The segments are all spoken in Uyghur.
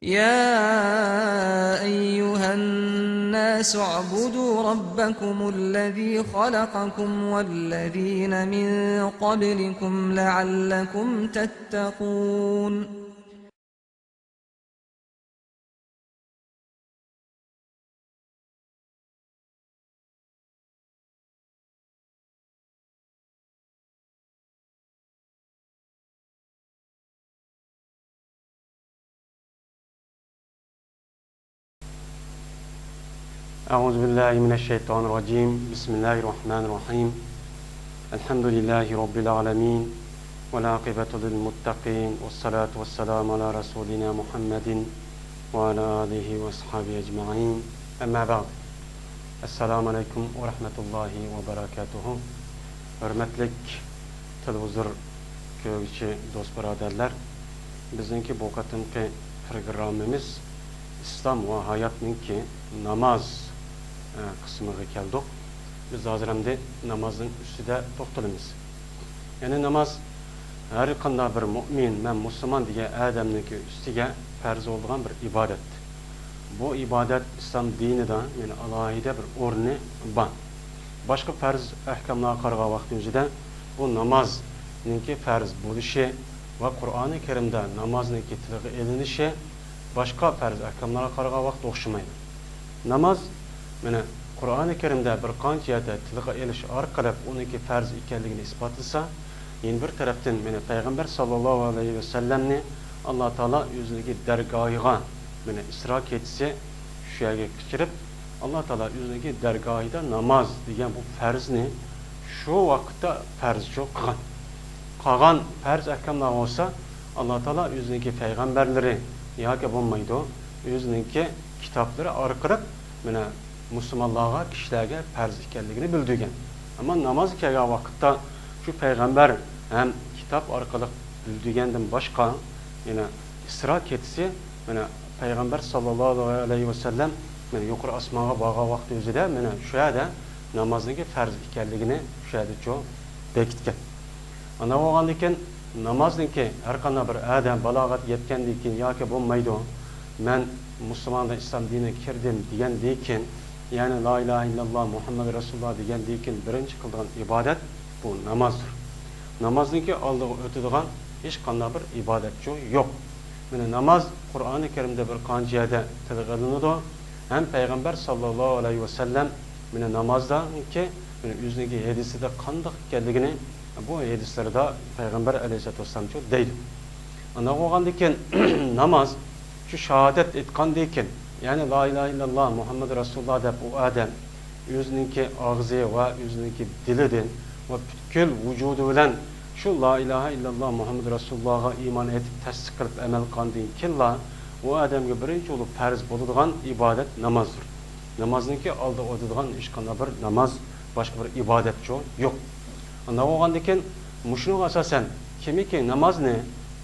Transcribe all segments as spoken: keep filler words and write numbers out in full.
يا أيها الناس اعبدوا ربكم الذي خلقكم والذين من قبلكم لعلكم تتقون. أعوذ بالله من الشيطان الرجيم. بسم الله الرحمن الرحيم. الحمد لله رب العالمين. والعاقبة للمتقين. والصلاة والسلام على رسولنا محمد وعلى آله وأصحابه أجمعين. أما بعد. السلام عليكم ورحمة الله وبركاته. ھۆرمەتلىك تېلېۋىزور كۆرگۈچى دوست بۇرادەرلەر، بىزنىڭكى بۇ قېتىمقى پروگراممىمىز ئىسلام ۋە ھاياتنىڭكى ناماز، ئە، قىسمىغا كەلدۇق. بىز ھازىر ئەمدى نامازنىڭ ئۈستىدە توختىلىمىز. يەنى ناماز ھەر قانداق بىر مۇئمىن، مەن مۇسۇلمان دېگەن ئادەمنىڭكى ئۈستىگە پەرز بولىدىغان بىر ئىبادەت. بۇ ئىبادەت ئىسلام دىنىدا، يەنى ئالاھىدە بىر ئورنى بار. باشقا پەرز ئەھكاملارغا قارىغان ۋاقتىمىزدا بۇ نامازنىڭكى پەرز بولۇشى ۋە قۇرئانى كەرىمدە نامازنىڭكى تىلغا ئېلىنىشى باشقا پەرز ئەھكاملارغا قارىغان ۋاقىتتا ئوخشىمايدۇ. ناماز، مانا، قۇرئانى كەرىمدە بىر قانچە يەردە تىلغا ئېلىش ئارقىلىق ئۇنىڭكى پەرز ئىكەنلىكىنى ئىسپاتلىسا، يەنە بىر تەرەپتىن، مانا، پەيغەمبەر ساللاللاھۇ ئەلەيھى ۋەسەللەمنى ئاللا تائالا ئۆزىنىڭكى دەرگاھىغا، مانا، ئىسرا كېچىسى شۇ يەرگە كەچۈرۈپ، ئاللا تائالا ئۆزىنىڭكى دەرگاھىدا ناماز دېگەن بۇ پەرزنى شۇ ۋاقىتتا پەرزچۇ قىلغان. قالغان پەرز ئەھكاملار بولسا، ئاللا تائالا ئۆزىنىڭكى پەيغەمبەرلىرى ياكى بولمايدۇ، ئۆزىنىڭكى كىتابلىرى ئارقىلىق، مانا، مۇسۇلمانلارغا، كىشىلەرگە پەرز ئىكەنلىكىنى بىلدۈرگەن. ئەمما نامازغا كەلگەن ۋاقىتتا شۇ پەيغەمبەر ھەم كىتاب ئارقىلىق بىلدۈرگەندىن باشقا، يەنە ئىسرا كېچىسى، مانا، پەيغەمبەر ساللاللاھۇ ئەلەيھى ۋەسەللەم، مانا، يۇقىرى ئاسمانغا بارغان ۋاقتى ئۆزىدە، مانا، شۇ يەردە نامازنىڭكى پەرز ئىكەنلىكىنى شۇ يەردىچۇ بېكىتكەن. ئانداق بولغاندىن كېيىن، نامازنىڭكى ھەر قانداق بىر ئادەم بالاغەتكە يەتكەندىن كېيىن ياكى بولمايدۇ، مەن مۇسۇلمانلار ئىسلام دىنىغا كىردىم دېگەندىن كېيىن، يەنى لا ئىلاھە ئىللاللا مۇھەممەد رەسۇلۇللا دېگەندىن كېيىن بىرىنچى قىلىدىغان ئىبادەت بۇ نامازدۇر. نامازنىڭكى ئالدىغا ئۆتىدىغان ھېچقانداق بىر ئىبادەتچۇ يوق. مانا ناماز قۇرئانى كەرىمدە بىر قانچە يەردە تىلغا ئېلىنىدۇ. ھەم پەيغەمبەر ساللاللاھۇ ئەلەيھى ۋەسەللەم مانا نامازدىكى، مانا ئۆزىنىڭكى ھەدىسىدە قانداق ئىكەنلىكىنى بۇ ھەدىسلىرىدە پەيغەمبەر ئەلەيھىسسالاتۇ ۋەسسالامچۇ دەيدۇ. ئانداق بولغاندىن كېيىن ناماز شۇ شاھادەت ئېيتقاندىن كېيىن، يەنى لا ئىلاھە ئىللاللا مۇھەممەد رەسۇلۇللا دەپ ئۇ ئادەم ئۆزىنىڭكى ئاغزى ۋە ئۆزىنىڭكى دىلىدىن ۋە پۈتكۈل ۋۇجۇدى بىلەن شۇ لا ئىلاھە ئىللاللا مۇھەممەد رەسۇلۇللاغا ئىمان ئېيتىپ تەستىق قىلىپ ئەمەل قىلغاندىن كېيىنلا، ئۇ ئادەمگە بىرىنچى بولۇپ پەرز بولىدىغان ئىبادەت نامازدۇر. نامازنىڭكى ئالدىغا ئۆتىدىغان ھېچقانداق بىر ناماز، باشقا بىر ئىبادەتچۇ يوق. ئانداق بولغاندىكىن، مۇشۇنىڭغا ئاساسەن، كىمكى نامازنى،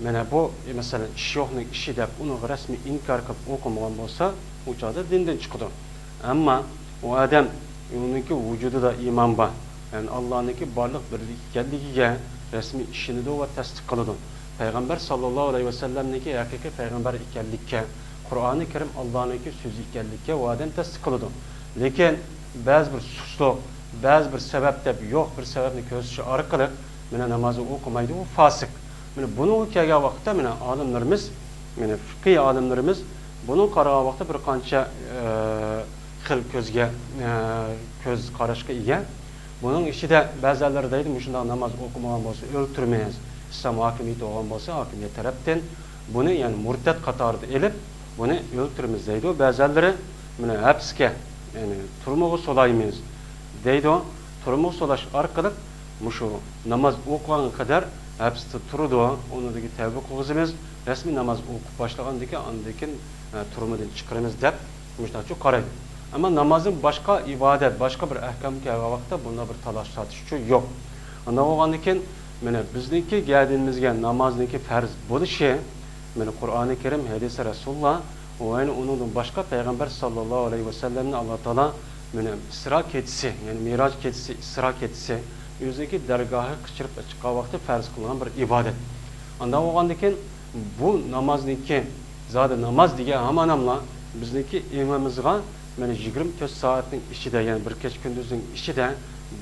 مانا بۇ، مەسىلەن، ئىش يوقنىڭ ئىشى دەپ، ئۇنىڭغا رەسمىي ئىنكار قىلىپ ئوقۇمىغان بولسا، ئۇ چاغدا دىندىن چىقىدۇ. ئەمما ئۇ ئادەم، ئۇنىڭكى ۋۇجۇدىدا ئىمان بار، يەنى ئاللانىڭكى بارلىق بىرلىك ئىكەنلىكىگە رەسمىي ئىشىنىدۇ ۋە تەستىق قىلىدۇ. پەيغەمبەر ساللاللاھۇ ئەلەيھى ۋەسەللەمنىڭكى ھەقىقىي پەيغەمبەر ئىكەنلىككە، قۇرئانى كەرىم ئاللانىڭكى سۆزى ئىكەنلىككە ئۇ ئادەم تەستىق قىلىدۇ. لېكىن بەزى بىر سۇسلۇق، بەزى بىر سەۋەب دەپ يوق بىر سەۋەبنى كۆرسىتىش ئارقىلىق مانا نامازنى ئوقۇمايدۇ، ئۇ فاسىق. مانا بۇنىڭغا كەلگەن ۋاقىتتا مانا ئالىملىرىمىز، مانا فىقھىي ئالىملىرىمىز بۇنىڭغا قارىغان ۋاقىتتا بىر قانچە، ئە، خىل كۆزگە، ئە، كۆز قاراشقا ئىگە. بۇنىڭ ئىچىدە بەزىلەر دەيدۇ، مۇشۇنداق ناماز ئوقۇمىغان بولسا ئۆلتۈرىمىز، ئىسلام ھاكىمىيىتى بولغان بولسا ھاكىمىيەت تەرەپتىن بۇنى، يەنى مۇرتەت قاتارىدا ئېلىپ، بۇنى ئۆلتۈرىمىز دەيدۇ. بەزىلەر مانا ھەپسكە، يەنى تۈرمىگە سولايمىز دەيدۇ. تۈرمىگە سولاش ئارقىلىق مۇشۇ ناماز ئوقۇغانغا قەدەر ھەپستە تۇرىدۇ. ئۇنىڭدىن كېيىن تەۋبە قىلغۇزىمىز. رەسمىي ناماز ئوقۇپ باشلىغاندىن كېيىن، ئاندىن كېيىن، ئە، تۈرمىدىن چىقىرىمىز دەپ مۇشۇنداقچۇ قارايدۇ. ئەمما نامازدىن باشقا ئىبادەت، باشقا بىر ئەھكام كەلگەن ۋاقىتتا بۇنداق بىر تالاش تارتىشچۇ يوق. ئانداق بولغاندىن كېيىن، مانا بىزنىڭكى گەدىنىمىزگە نامازنىڭكى پەرز بولۇشى، مانا قۇرئانى كەرىم، ھەدىسى رەسۇلۇللا، ۋە يەنە ئۇنىڭدىن باشقا پەيغەمبەر ساللاللاھۇ ئەلەيھى ۋەسەللەمنى ئاللا تائالا، مانا ئىسرا كېچىسى، يەنى مىراج كېچىسى، ئىسرا كېچىسى ئۆزىنىڭكى دەرگاھىغا قېچىرىپ چىققان ۋاقتى پەرز قىلغان بىر ئىبادەت. ئانداق بولغاندىن كېيىن، بۇ نامازنىڭكى زادى ناماز دېگەن ھاماناملا بىزنىڭكى ئېڭىمىزغا مانا يىگىرمە تۆت سائەتنىڭ ئىچىدە، يەنى بىر كەچ كۈندۈزنىڭ ئىچىدە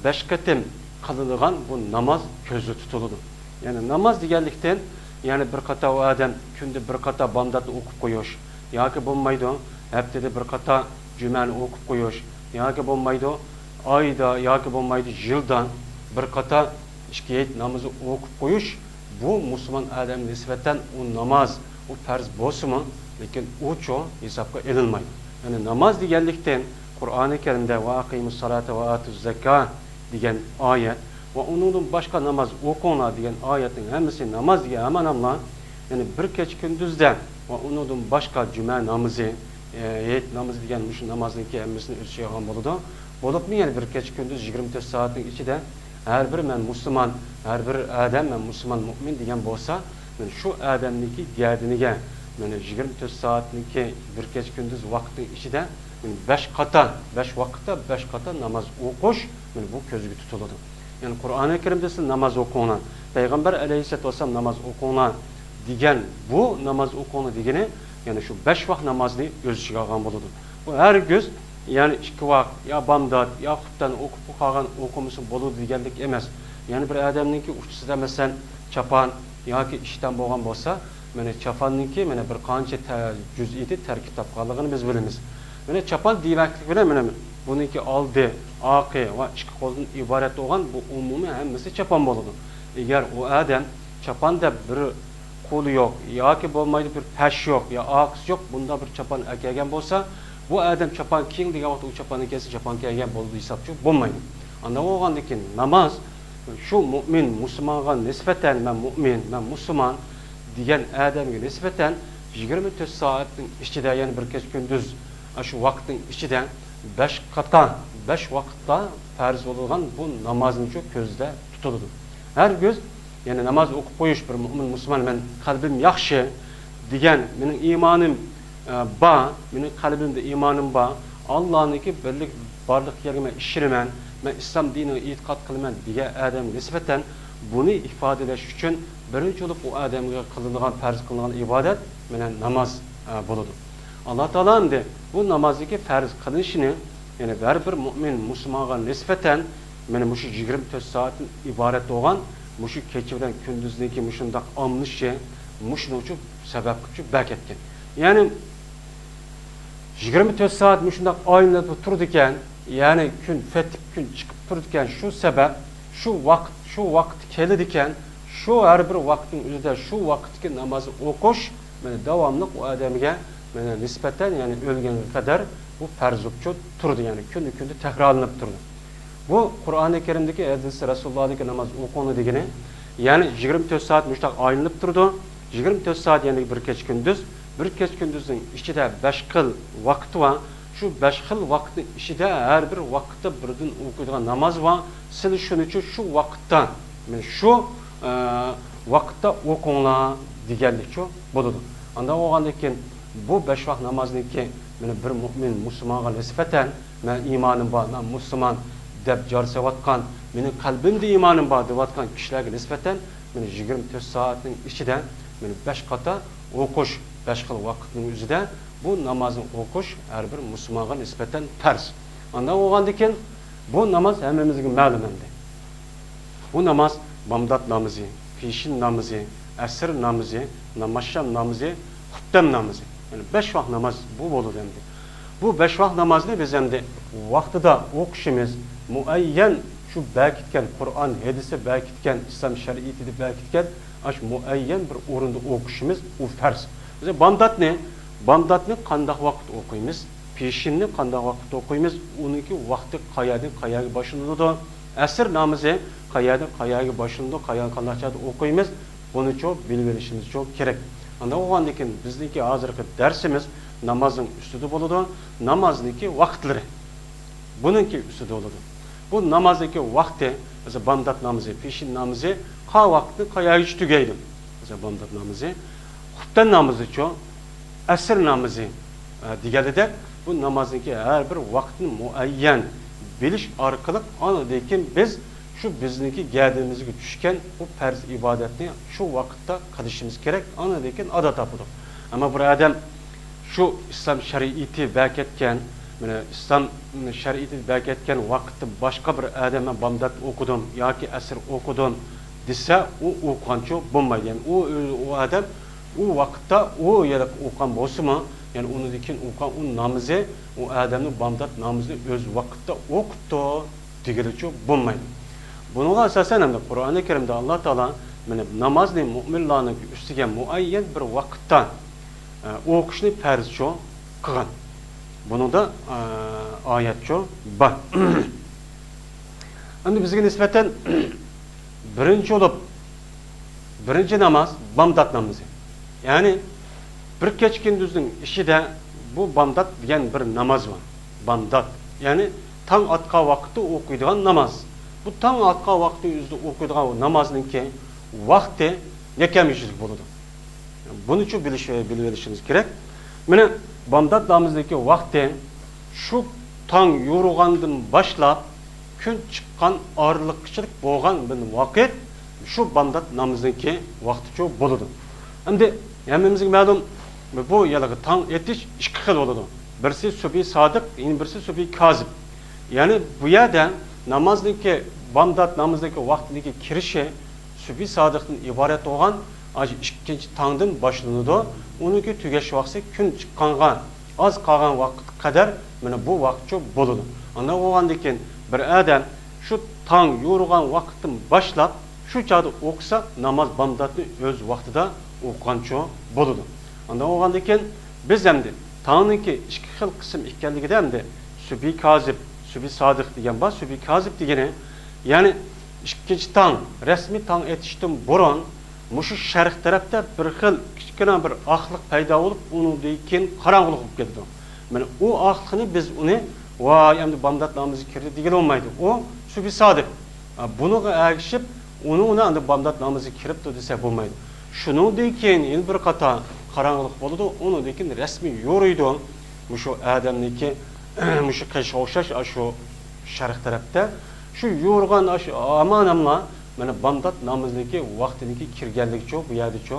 بەش قېتىم قىلىنىدىغان بۇ ناماز كۆزدە تۇتۇلىدۇ. يەنى ناماز دېگەنلىكتىن، يەنى بىر قاتا ئۇ ئادەم كۈندە بىر قاتا بامداتنى ئوقۇپ قويۇش ياكى بولمايدۇ، ھەپتىدە بىر قاتا جۈمەنى ئوقۇپ قويۇش ياكى بولمايدۇ، ئايدا ياكى بولمايدۇ، يىلدا بىر قاتا ئىككى ھېيت نامىزى ئوقۇپ قويۇش، بۇ مۇسۇلمان ئادەمگە نىسبەتەن ئۇ ناماز، ئۇ پەرز بولسىمۇ، لېكىن ئۇچۇ ھېسابقا ئېلىنمايدۇ. يەنى ناماز دېگەنلىكتىن قۇرئانى كەرىمدە «ۋە ئەقىمۇس سالاتا ۋە ئاتۇز زاكا» دېگەن ئايەت ۋە ئۇنىڭدىن باشقا ناماز ئوقۇڭلار دېگەن ئايەتنىڭ ھەممىسى ناماز دېگەن ھاماناملا، يەنى بىر كەچ كۈندۈزدە ۋە ئۇنىڭدىن باشقا جۈمە نامىزى، ئە، ھېيت نامىزى دېگەن مۇشۇ نامازنىڭكى ھەممىسىنى ئۆز ئىچىگە ئالغان بولىدۇ. بولۇپمۇ يەنە بىر كەچ كۈندۈز يىگىرمە تۆت سائەتنىڭ ئىچىدە ھەر بىر مەن مۇسۇلمان، ھەر بىر ئادەم مەن مۇسۇلمان مۇئمىن دېگەن بولسا، مانا شۇ ئادەمنىڭكى گەدىنىگە مانا يىگىرمە تۆت سائەتنىڭكى بىر كەچ كۈندۈز ۋاقىتنىڭ ئىچىدە مانا بەش قاتا، بەش ۋاقىتتا بەش قاتا ناماز ئوقۇش، مانا بۇ كۆزگە تۇتۇلىدۇ. يەنى قۇرئانى كەرىمدە سىز ناماز ئوقۇڭلار، پەيغەمبەر ئەلەيھىسسالاتۇ ۋەسسالام ناماز ئوقۇڭلار دېگەن، بۇ ناماز ئوقۇڭلار دېگىنى، يەنى شۇ بەش ۋاق نامازنى ئۆز ئىچىگە ئالغان بولىدۇ. بۇ ھەرگىز، يەنى ئىككى ۋاق، يا بامدات، يا خۇپتەن ئوقۇپ قالغان ئوقۇمىسا بولىدۇ دېگەنلىك ئەمەس. يەنى بىر ئادەمنىڭكى ئۇچىسىدا، مەسىلەن، چاپان ياكى ئىشتان بولغان بولسا، مانا چاپاننىڭكى مانا بىر قانچە تە-، جۈزئىيىتى تەركىب تاپقانلىقىنى بىز بىلىمىز. مانا چاپان دېمەكلىك بىلەن مانا بۇنىڭكى ئالدى، ئارقى ۋە ئىچكى قولدىن ئىبارەت بولغان بۇ ئومۇمىي ھەممىسى چاپان بولىدۇ. ئەگەر ئۇ ئادەم چاپان دەپ بىر قولى يوق ياكى بولمايدۇ بىر پەش يوق يا ئارقىسى يوق، بۇنداق بىر چاپان ئەكەلگەن بولسا، بۇ ئادەم چاپان كىيىڭ دېگەن ۋاقىتتا ئۇ چاپاننى كىيسە چاپان كىيگەن بولدى ھېسابچۇ بولمايدۇ. ئانداق بولغاندىن كېيىن ناماز شۇ مۇئمىن، مۇسۇلمانغا نىسبەتەن، مەن مۇئمىن، مەن مۇسۇلمان دېگەن ئادەمگە نىسبەتەن يىگىرمە تۆت سائەتنىڭ ئىچىدە، يەنى بىر كەچ كۈندۈز، شۇ ۋاقىتنىڭ ئىچىدە بەش قاتا، بەش ۋاقىتتا پەرز بولىدىغان بۇ نامازنىچۇ كۆزدە تۇتۇلىدۇ. ھەرگىز، يەنى ناماز ئوقۇپ قويۇش، بىر مۇئمىن، مۇسۇلمان، مەن قەلبىم ياخشى دېگەن، مېنىڭ ئىمانىم ئە، بار، مېنىڭ قەلبىمدە ئىمانىم بار، ئاللانىڭكى بىرلىك، بارلىق يەرگە مەن ئىشىنىمەن، مەن ئىسلام دىنىغا ئېتىقاد قىلىمەن دېگەن ئادەمگە نىسبەتەن بۇنى ئىپادىلەش ئۈچۈن بىرىنچى بولۇپ ئۇ ئادەمگە قىلىنىدىغان، پەرز قىلىنغان ئىبادەت مانا ناماز، ئە، بولىدۇ. ئاللا تائالا ئەمدى بۇ نامازنىڭكى پەرز قىلىنىشىنى، يەنى ھەر بىر مۇئمىن، مۇسۇلمانغا نىسبەتەن مانا مۇشۇ يىگىرمە تۆت سائەتتىن ئىبارەت بولغان مۇشۇ كېچە بىلەن كۈندۈزنىڭكى مۇشۇنداق ئالمىشىشى، مۇشۇنىڭ ئۈچۈن سەۋەب قىلىپ بەركەتكەن. يەنى يىگىرمە تۆت سائەت مۇشۇنداق ئايلىنىپ تۇرىدىكەن، يەنى كۈن پېتىپ، كۈن چىقىپ تۇرىدىكەن. شۇ سەۋەب، شۇ ۋاقىت، شۇ ۋاقىت كېلىدىكەن، شۇ ھەر بىر ۋاقىتنىڭ ئۆزىدە شۇ ۋاقىتتىكى نامازنى ئوقۇش، مانا، داۋاملىق ئۇ ئادەمگە، مانا، نىسبەتەن، يەنى ئۆلگەنگە قەدەر بۇ پەرز بولۇپ تۇرىدۇ، يەنى كۈندە، كۈندە تەكرارلىنىپ تۇرىدۇ. بۇ قۇرئانى كەرىمدىكى ھەدىس، رەسۇلۇللاھنىڭكى ناماز ئوقۇڭلار دېگىنى، يەنى يىگىرمە تۆت سائەت مۇشۇنداق ئايلىنىپ تۇرىدۇ. يىگىرمە تۆت سائەت، يەنى بىر كېچە كۈندۈز، بىر كېچە كۈندۈزنىڭ ئىچىدە بەش خىل ۋاقىت بار. شۇ بەش خىل ۋاقىتنىڭ ئىچىدە ھەر بىر ۋاقىتتا بىردىن ئوقۇيدىغان ناماز بار. سىلى شۇنىچۇ شۇ ۋاقىتتا، مانا شۇ، ئە، ۋاقىتتا ئوقۇڭلار دېگەنلىكچۇ بولىدۇ. ئانداق بولغاندىن كېيىن بۇ بەش ۋاق نامازنىڭكى، مانا، بىر مۇئمىن مۇسۇلمانغا نىسبەتەن، مەن ئىمانىم بار، مەن مۇسۇلمان دەپ جار سېلىۋاتقان، مېنىڭ قەلبىمدە ئىمانىم بار دەۋاتقان كىشىلەرگە نىسبەتەن، مانا، يىگىرمە تۆت سائەتنىڭ ئىچىدە، مانا، بەش قاتا ئوقۇش، بەش خىل ۋاقىتنىڭ ئۆزىدە بۇ نامازنى ئوقۇش ھەر بىر مۇسۇلمانغا نىسبەتەن پەرز. ئانداق بولغاندىن كېيىن بۇ ناماز ھەممىمىزگە مەلۇم ئەمدى. بۇ ناماز بامدات نامىزى، پېشىن نامىزى، ئەسىر نامىزى، نامازشام نامىزى، خۇپتەم نامىزى. يەنى بەش ۋاق ناماز بۇ بولىدۇ ئەمدى. بۇ بەش ۋاق نامازنى بىز ئەمدى ۋاقتىدا ئوقۇشىمىز، مۇئەييەن شۇ بەركىتكەن، قۇرئان، ھەدىسى بەركىتكەن، ئىسلام شەرىئىتىدە بەركىتكەن، ئاشۇ مۇئەييەن بىر ئورۇندا ئوقۇشىمىز، ئۇ پەرز. بىز بامداتنى، بامداتنى قانداق ۋاقىت ئوقۇيمىز؟ پېشىننى قانداق ۋاقىتتا ئوقۇيمىز؟ ئۇنىڭكى ۋاقتى قەيەردىن قەيەرگە باشلىنىدۇ؟ ئەسىر نامىزى قەيەردىن قەيەرگە باشلىنىدۇ؟ قايان، قانداق چاغدا ئوقۇيمىز؟ بۇنىچۇ بىلىۋېلىشىمىزچۇ كېرەك. ئانداق بولغاندىن كېيىن بىزنىڭكى ھازىرقى دەرسىمىز نامازنىڭ ئۈستىدە بولىدۇ. نامازنىڭكى ۋاقىتلىرى بۇنىڭكى ئۈستىدە بولىدۇ. بۇ نامازنىڭكى ۋاقتى، مەسىلەن، بامدات نامىزى، پېشىن نامىزى قا ۋاقىتنى قەيەرگىچە تۈگەيدۇ؟ مەسىلەن، بامدات نامىزى، خۇپتەن نامىزىچۇ، ئەسىر نامىزى، ئە، دېگەندەك، بۇ نامازنىڭكى ھەر بىر ۋاقتىنى مۇئەييەن بىلىش ئارقىلىق، ئاندىن كېيىن بىز شۇ بىزنىڭكى گەدىنىمىزگە چۈشكەن بۇ پەرز ئىبادەتنى شۇ ۋاقىتتا قىلىشىمىز كېرەك، ئاندىن كېيىن ئادا تاپىدۇ. ئەمما بىر ئادەم شۇ ئىسلام شەرىئىتى بەركەتكەن، مانا ئىسلام شەرىئىتى بەركەتكەن ۋاقىتتا باشقا بىر ئادەم مەن بامدات ئوقۇدۇم ياكى ئەسىر ئوقۇدۇم دېسە، ئۇ ئوقۇغانچۇ بولمايدۇ. يەنى ئۇ، ئۇ ئادەم ئۇ ۋاقىتتا ئۇ يەنە ئوقۇغان بولسىمۇ، يەنى ئۇنىڭدىن كېيىن ئوقۇغان ئۇ نامىزى، ئۇ ئادەمنىڭ بامدات نامىزىنى ئۆز ۋاقىتتا ئوقۇپتۇ دېگىلىچۇ بولمايدۇ. بۇنىڭغا ئاساسەن، ھەمدە قۇرئانى كەرىمدە ئاللا تائالا مانا نامازنى مۆمىنلارنىڭ ئۈستىگە مۇئەييەن بىر ۋاقىتتا، ئە، ئوقۇشنى پەرزچۇ قىلغان. بۇنىڭدا، ئە، ئايەتچۇ بار. ئەمدى بىزگە نىسبەتەن بىرىنچى بولۇپ، بىرىنچى ناماز بامدات نامىزى. يەنى بىر كېچە كۈندۈزنىڭ ئىچىدە بۇ بامدات دېگەن بىر ناماز بار. بامدات، يەنى تاڭ ئاتقان ۋاقىتتا ئوقۇيدىغان ناماز. بۇ تاڭ ئاتقان ۋاقىتتا ئۆزىدە ئوقۇيدىغان نامازنىڭكى ۋاقتى نەچچە مەزگىللىك بولىدۇ؟ بۇنىچۇ بىلىش، بىلىۋېلىشىمىز كېرەك. مانا بامدات نامىزىنىڭكى ۋاقتى شۇ تاڭ يورۇغاندىن باشلاپ كۈن چىققان ئارىلىققىچىلىك بولغان بىر ۋاقىت شۇ بامدات نامىزىنىڭكى ۋاقتىچۇ بولىدۇ. ئەمدى ھەممىمىزگە مەلۇم، بۇ يەرلىكى تاڭ ئېتىش ئىككى خىل بولىدۇ. بىرسى سۈبھى سادىق، يەنە بىرسى سۈبھى كازىب. يەنى بۇ يەردە نامازنىڭكى، بامدات نامىزىنىڭكى ۋاقتىنىڭكى كىرىشى سۈبھى سادىقتىن ئىبارەت بولغان ئاشۇ ئىككىنچى تاڭدىن باشلىنىدۇ. ئۇنىڭكى تۈگەش ۋاقتى كۈن چىققانغا ئاز قالغان ۋاقىتقا قەدەر مانا بۇ ۋاقىتچۇ بولىدۇ. ئانداق بولغاندىن كېيىن بىر ئادەم شۇ تاڭ يورۇغان ۋاقىتتىن باشلاپ شۇ چاغدا ئوقۇسا، ناماز بامداتنى ئۆز ۋاقتىدا ئوقۇغانچۇ بولىدۇ. ئانداق بولغاندىن كېيىن بىز ئەمدى تاڭنىڭكى ئىككى خىل قىسىم ئىكەنلىكىدە ئەمدى سۈبھى كازىب، سۈبھى سادىق دېگەن بار. سۈبھى كازىب دېگىنى، يەنى ئىككىنچى تاڭ، رەسمىي تاڭ ئېتىشتىن بۇرۇن مۇشۇ شەرق تەرەپتە بىر خىل كىچىككىنە بىر ئاقلىق پەيدا بولۇپ، ئۇنىڭدىن كېيىن قاراڭغۇلۇق بولۇپ كېتىدۇ. مانا ئۇ ئاقلىقنى بىز ئۇنى، ۋاي، ئەمدى بامدات نامىزى كىردى دېگىلى بولمايدۇ. ئۇ سۈبھى سادىق. ئا، بۇنىڭغا ئەگىشىپ، ئۇنىڭ ئۇنى ئەمدى بامدات نامىزى كىرىپتۇ دېسە بولمايدۇ. شۇنىڭدىن كېيىن يەنە بىر قاتار قاراڭغۇلۇق بولىدۇ، ئۇنىڭدىن كېيىن رەسمىي يورۇيدۇ. مۇشۇ ئادەمنىڭكى، مۇشۇ قېشىغا ئوخشاش، ئاشۇ شەرق تەرەپتە شۇ يورۇغان ئاشۇ ھامان ئەملا مانا بامدات نامىزىنىڭكى ۋاقتىنىڭكى كىرگەنلىكىچۇ، بۇ يەردىچۇ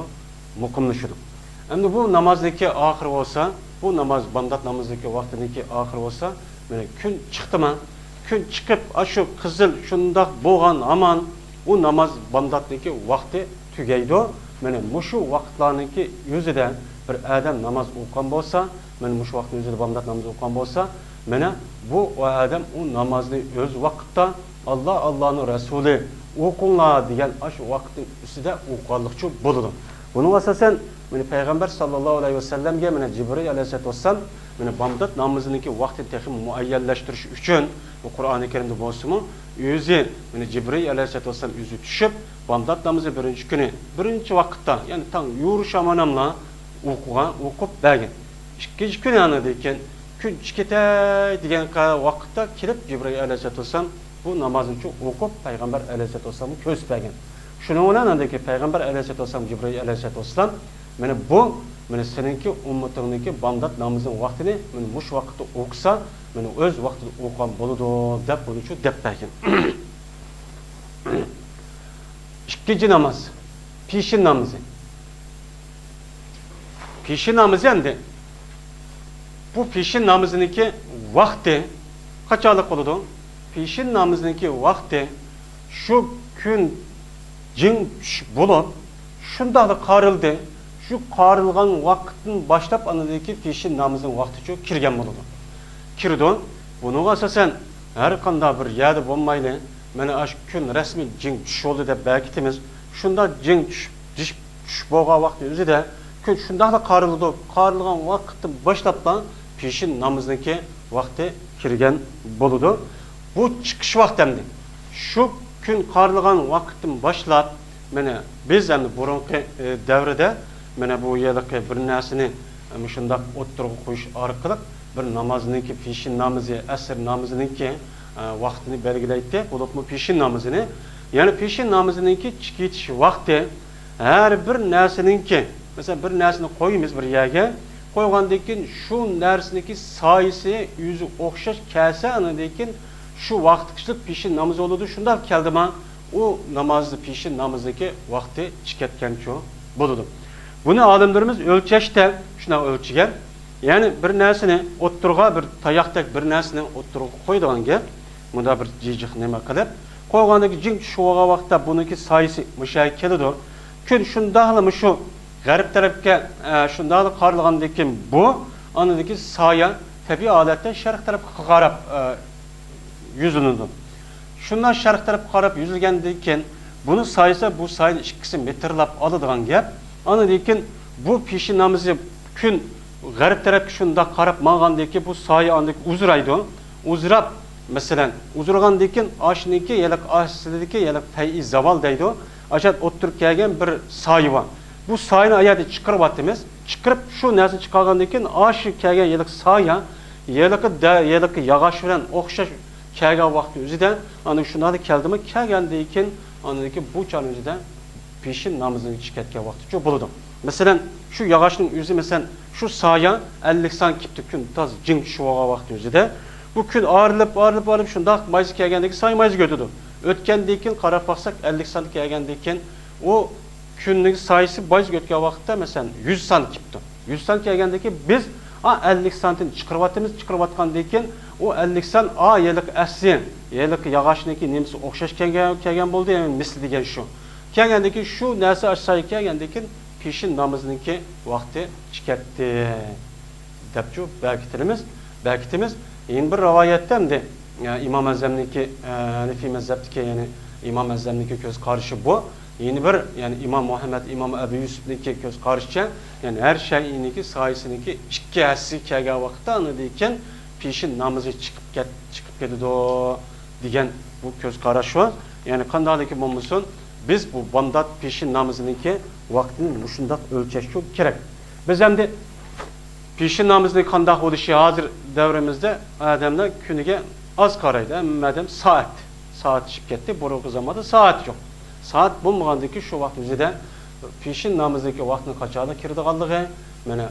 مۇقىملىشىدۇ. ئەمدى بۇ نامازنىڭكى ئاخىرى بولسا، بۇ ناماز، بامدات نامىزىنىڭكى ۋاقتىنىڭكى ئاخىرى بولسا، مانا كۈن چىقتىما، كۈن چىقىپ، ئاشۇ قىزىل شۇنداق بولغان ھامان ئۇ ناماز، بامداتنىڭكى ۋاقتى تۈگەيدۇ. مانا مۇشۇ ۋاقىتلارنىڭكى ئۆزىدە بىر ئادەم ناماز ئوقۇغان بولسا، مانا مۇشۇ ۋاقىتنىڭ ئۆزىدە بامدات نامىزى ئوقۇغان بولسا، مانا بۇ ئادەم ئۇ نامازنى ئۆز ۋاقتىدا، ئاللا، ئاللانىڭ رەسۇلى، ئوقۇڭلار دېگەن ئاشۇ ۋاقىتنىڭ ئۈستىدە ئوقۇغانلىقچۇ بولىدۇ. بۇنىڭغا ئاساسەن، مانا پەيغەمبەر ساللاللاھۇ ئەلەيھى ۋەسەللەمگە مانا جىبرىئىل ئەلەيھىسسالاتۇ ۋەسسالام مانا بامدات نامىزىنىڭكى ۋاقتىنى تېخىمۇ مۇئەييەنلەشتۈرۈش ئۈچۈن، بۇ قۇرئانى كەرىمدە بولسىمۇ، ئۆزى، مانا جىبرىئىل ئەلەيھىسسالاتۇ ۋەسسالام ئۆزى چۈشۈپ، بامدات نامىزى بىرىنچى كۈنى، بىرىنچى ۋاقىتتا، يەنى تاڭ يورۇش ھاماناملا ئوقۇغان، ئوقۇپ بەرگەن. ئىككىنچى كۈنى ئاندىن كېيىن، كۈن چىقىپ كېتەي دېگەن ۋاقىتتا كېلىپ، جىبرىئىل ئەلەيھىسسالاتۇ ۋەسسالام بۇ نامازنى ئوقۇپ، پەيغەمبەر ئەلەيھىسسالاتۇ ۋەسسالامغا كۆرسىتىپ بەرگەن. شۇنىڭ بىلەن ئاندىن كېيىن پەيغەمبەر ئەلەيھىسسالاتۇ ۋەسسالام، جىبرىئىل ئەلەيھىسسالاتۇ ۋەسسالام، مانا بۇ، مانا سېنىڭكى ئۈممىتىڭنىڭكى بامدات نامىزىنىڭ ۋاقتىنى مانا مۇشۇ ۋاقىتتا ئوقۇسا، مانا ئۆز ۋاقتىدا ئوقۇغان بولىدۇ، دەپ بۇنىچۇ دەپ بەرگەن. ئىككىنچى ناماز، پېشىن نامىزى. پېشىن نامىزى ئەمدى. بۇ پېشىن نامىزىنىڭكى ۋاقتى قاچانلىق بولىدۇ؟ پېشىن نامىزىنىڭكى ۋاقتى شۇ كۈن جىڭ چۈش بولۇپ، شۇنداقلا قارىلدى. شۇ قارىلغان ۋاقىتتىن باشلاپ ئاندىن كېيىن پېشىن نامىزىنىڭ ۋاقتىچۇ كىرگەن بولىدۇ. كىرىدۇ. بۇنىڭغا ئاساسەن ھەر قانداق بىر يەردە بولمايلى، مانا ئاشۇ كۈن رەسمىي جىڭ چۈش بولدى دەپ بەركىتىمىز. شۇنداق جىڭ چۈش، چۈش، چۈش بولغان ۋاقىتنىڭ ئۆزىدە كۈن شۇنداقلا قارىلىدۇ. قارىلغان ۋاقىتتىن باشلاپلا پېشىن نامىزىنىڭكى ۋاقتى كىرگەن بولىدۇ. بۇ چىقىش ۋاقتى ئەمدى. شۇ كۈن قارىلغان ۋاقىتتىن باشلاپ، مانا بىز ئەمدى بۇرۇنقى، ئى، دەۋردە مانا بۇ يەرلىكى بىر نەرسىنى، ئى، مۇشۇنداق ئوتتۇرىغا قويۇش ئارقىلىق بىر نامازنىڭكى، پېشىن نامىزى، ئەسىر نامىزىنىڭكى، ئە، ۋاقتىنى بەلگىلەيتتى، بولۇپمۇ پېشىن نامىزىنى. يەنى پېشىن نامىزىنىڭكى چىقىۋېتىش ۋاقتى ھەر بىر نەرسىنىڭكى، مەسىلەن، بىر نەرسىنى قويىمىز بىر يەرگە، قويغاندىن كېيىن شۇ نەرسىنىڭكى سايىسى ئۆزىگە ئوخشاش كەلسە، ئاندىن كېيىن شۇ ۋاقىتقىچىلىك پېشىن نامىزى بولىدۇ. شۇنداق كەلدىما، ئۇ نامازنى، پېشىن نامىزىنىڭكى ۋاقتى چىقىپ كەتكەنچۇ بولىدۇ. بۇنى ئالىملىرىمىز ئۆلچەشتە شۇنداق ئۆلچىگەن. يەنى بىر نەرسىنى ئوتتۇرىغا، بىر تاياقتەك بىر نەرسىنى ئوتتۇرىغا قويىدىغان گەپ. مۇنداق بىر جىجىق نېمە قىلىپ قويغاندىن كېيىن، جىڭ چۈشۈۋالغان ۋاقىتتا بۇنىڭكى سايىسى مۇشۇ يەرگە كېلىدۇ. كۈن شۇنداقلا مۇشۇ غەرب تەرەپكە، ئە، شۇنداقلا قارىلىغاندىن كېيىن بۇ، ئاندىن كېيىن سايە تەبىئىي ھالەتتە شەرق تەرەپكە قاراپ، ئە، يۈزلىنىدۇ. شۇنداق شەرق تەرەپكە قاراپ يۈزلىگەندىن كېيىن، بۇنىڭ سايىسى بۇ سايىنى ئىككىسى مىتىرلاپ ئالىدىغان گەپ. ئاندىن كېيىن بۇ پېشىن نامىزى كۈن غەرب تەرەپكە شۇنداق قاراپ ماڭغاندىن كېيىن، بۇ سايە ئاندىن كېيىن ئۇزىرايدۇ. ئۇزىراپ، مەسىلەن، ئۇزىرىغاندىن كېيىن ئاشۇنىڭكى يەنە ئاستىدىكى يەنە پەيئى زاۋال دەيدۇ. ئاشۇ ئوتتۇرىغا كەلگەن بىر سايە بار. بۇ سايىنى ئايەردە چىقىرىۋاتىمىز. چىقىرىپ، شۇ نەرسىنى چىقارغاندىن كېيىن، ئاشۇ كەلگەن ھېلىقى سايە، ھېلىقى دە-، ھېلىقى ياغاچ بىلەن ئوخشاش كەلگەن ۋاقىتنىڭ ئۆزىدە، ئاندىن شۇنداقلا كەلدىمۇ، كەلگەندىن كېيىن، ئاندىن كېيىن بۇ چاغنىڭ ئۆزىدە پېشىن نامىزىنى چىقىپ كەتكەن ۋاقتىچۇ بولىدۇ. مەسىلەن، شۇ ياغاچنىڭ ئۆزى، مەسىلەن، شۇ سايە ئەللىك سان كېپتۇ، كۈن تازا جىڭ چۈشۈۋالغان ۋاقتى ئۆزىدە. بۇ كۈن ئايرىلىپ، ئايرىلىپ، ئايرىلىپ، شۇنداق مايسا كەلگەندىكى سايە مايسا ئۆتىدۇ. ئۆتكەندىن كېيىن قاراپ باقساق، ئەللىك سان كەلگەندىن كېيىن ئۇ كۈننىڭ سايىسى بايىز ئۆتكەن ۋاقىتتا، مەسىلەن، يۈز سان كېپتۇ. يۈز سان كەلگەندىن كېيىن بىز، ئا، ئەللىك سانتىنى چىقىرىۋاتىمىز، چىقىرىۋاتقاندىن كېيىن ئۇ ئەللىك سان، ئا، ھېلىقى ئەسلى، ھېلىقى ياغاچنىڭكى نېمىسى ئوخشاش كەلگەن، كەلگەن بولدى، يەنى مىسلى دېگەن شۇ. كەلگەندىن كېيىن شۇ نەرسە ئاشۇ سايە كەلگەندىن كېيىن پېشىن نامىزىنىڭكى ۋاقتى چىقىپ كەتتى. دەپچۇ بەركىتىمىز، بەركىتىمىز. يەنە بىر رىۋايەتتە ئەمدى، ئە، ئىمام ئەزەمنىڭكى، ئە، ھەنىفىي مەزھەپتىكى، يەنى ئىمام ئەزەمنىڭكى كۆز قارىشى بۇ. يەنە بىر، يەنى ئىمام مۇھەممەد، ئىمام ئەبۇ يۈسۈپنىڭكى كۆز قارىشىچە، يەنى ھەر شەيئىنىڭكى سايىسىنىڭكى ئىككى ھەسسىسى كەلگەن ۋاقىتتا ئاندىن كېيىن پېشىن نامىزى چىقىپ كەت-، چىقىپ كېتىدۇ دېگەن بۇ كۆز قاراش بار. يەنى قانداقلىكى بولمىسۇن، بىز بۇ بامدات پېشىن نامىزىنىڭكى ۋاقتىنى مۇشۇنداق ئۆلچەشكە كېرەك. بىز ئەمدى پېشىن نامىزىنىڭ قانداق بولۇشى، ھازىر دەۋرىمىزدە ئادەملەر كۈنىگە ئاز قارايدۇ. ھەممە ئادەم سائەت، سائەت ئىشىپ كەتتى. بۇرۇنقى زاماندا سائەت يوق. سائەت بولمىغاندىكى شۇ ۋاقىت ئۆزىدە پېشىن نامىزىنىڭكى ۋاقتىنى قاچانلا كىرىدىغانلىقى، مانا،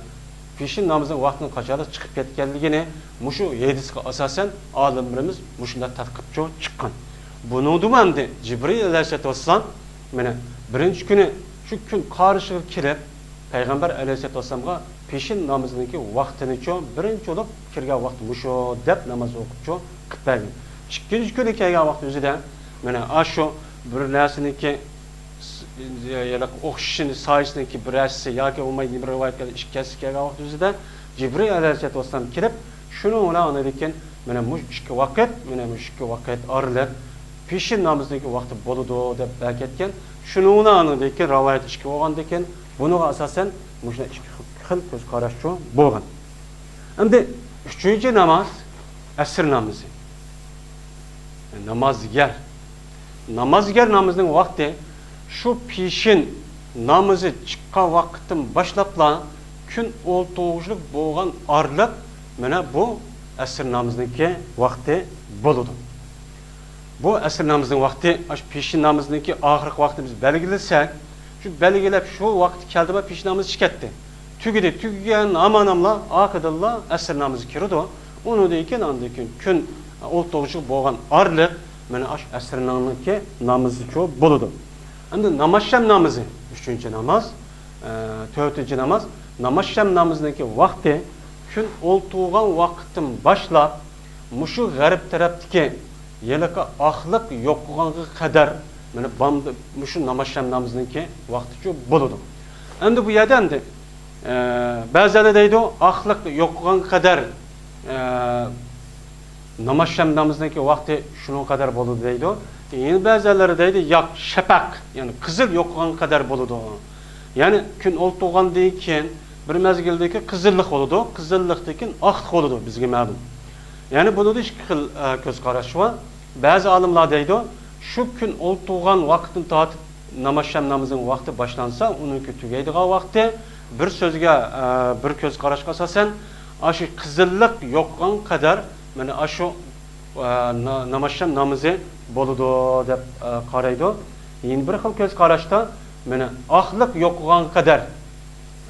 پېشىن نامىزىنىڭ ۋاقتىنى قاچانلا چىقىپ كەتكەنلىكىنى مۇشۇ ھەدىسكە ئاساسەن ئالىملىرىمىز مۇشۇنداق تەتقىقچۇ چىققان. بۇنىڭدىمۇ ئەمدى جىبرىل ئەلەيھىسسالاتۇ ۋەسسالام، مانا، بىرىنچى كۈنى شۇ كۈن قارىشىغا كېلىپ، پەيغەمبەر ئەلەيھىسسالاتۇ ۋەسسالامغا پېشىن نامىزىنىڭكى ۋاقتىنىچۇ، بىرىنچى بولۇپ كىرگەن ۋاقتى مۇشۇ دەپ ناماز ئوقۇپچۇ قىلىپ بەرگەن. ئىككىنچى كۈنى كەلگەن ۋاقىت ئۆزىدە، مانا، ئاشۇ بىر نەرسىنىڭكى س-، يەنە ئوخشىشىنى، سايىسىنىڭكى بىر ھەسسىسى ياكى بولمايدۇ، بىر رىۋايەتكە ئىككى ھەسسىسى كەلگەن ۋاقىت ئۆزىدە جىبرىل ئەلەيھىسسالاتۇ ۋەسسالام كېلىپ، شۇنىڭ بىلەن ئاندىن كېيىن، مانا، مۇشۇ ئىككى ۋاقىت، مانا، مۇشۇ ئىككى ۋاقىت ئارىلىق پېشىن نامىزىنىڭكى ۋاقتى بولىدۇ دەپ بەركەتكەن. شۇنىڭ بىلەن ئاندىن كېيىن رىۋايەت ئىككى بولغاندىن كېيىن، بۇنىڭغا ئاساسەن مۇشۇنداق ئىككى خىل كۆز قاراشچۇ بولغان. ئەمدى ئۈچىنچى ناماز، ئەسىر نامىزى. نامازگەر. نامازگەر نامىزىنىڭ ۋاقتى شۇ پېشىن نامىزى چىققان ۋاقىتتىن باشلاپلا كۈن ئولتۇرغۇچىلىق بولغان ئارىلىق، مانا، بۇ ئەسىر نامىزىنىڭكى ۋاقتى بولىدۇ. بۇ ئەسىر نامىزىنىڭ ۋاقتى، ئاشۇ پېشىن نامىزىنىڭكى ئاخىرقى ۋاقتىنى بىز بەلگىلىسەك، شۇ بەلگىلەپ، شۇ ۋاقىت كەلدىمۇ، پېشىن نامىزى چىقىپ كەتتى. تۈگىدى، تۈگىگەن ھامان ئاملا ئارقىدىنلا ئەسىر نامىزى كىرىدۇ. ئۇنىڭدىن كېيىن، ئاندىن كېيىن كۈن ئولتۇرغۇچىلىق بولغان ئارىلىق، مانا، ئاشۇ ئەسىرنىڭ نامىزىچۇ بولىدۇ. ئەمدى نامازشام نامىزى، ئۈچىنچى ناماز، ئە، تۆتىنچى ناماز، نامازشام نامىزىنىڭكى ۋاقتى كۈن ئولتۇرغان ۋاقىتتىن باشلاپ، مۇشۇ غەرب تەرەپتىكى ھېلىقى ئاقلىق يوقىغانغا قەدەر، مانا، بامدا-، مۇشۇ نامازشام نامىزىنىڭكى ۋاقتىچۇ بولىدۇ. ئەمدى بۇ يەردە ئەمدى، ئە، بەزىلەر دەيدۇ، ئاقلىق يوقىغانغا قەدەر، ئە، نامازشام نامىزىنىڭكى ۋاقتى شۇنىڭغا قەدەر بولىدۇ دەيدۇ. يەنە بەزىلەر دەيدۇ، ياق، شەپەق، يەنى قىزىل يوقىغانغا قەدەر بولىدۇ. يەنى كۈن ئولتۇرغاندىن كېيىن بىر مەزگىلدىن كېيىن قىزىللىق بولىدۇ، قىزىللىقتىن كېيىن ئاقلىق بولىدۇ، بىزگە مەلۇم. يەنى بۇنىڭدا ئىككى خىل، ئە، كۆز قاراش بار. بەزى ئالىملار دەيدۇ، شۇ كۈن ئولتۇرغان ۋاقىتتىن تارتىپ نامازشام نامىزىنىڭ ۋاقتى باشلانسا، ئۇنىڭكى تۈگەيدىغان ۋاقتى، بىر سۆزگە، ئە، بىر كۆز قاراشقا ئاساسەن، ئاشۇ قىزىللىق يوقىغان قەدەر، مانا، ئاشۇ، ئە، نا-، نامازشام نامىزى بولىدۇ دەپ، ئە، قارايدۇ. يەنە بىر خىل كۆز قاراشتا، مانا، ئاقلىق يوقىغان قەدەر،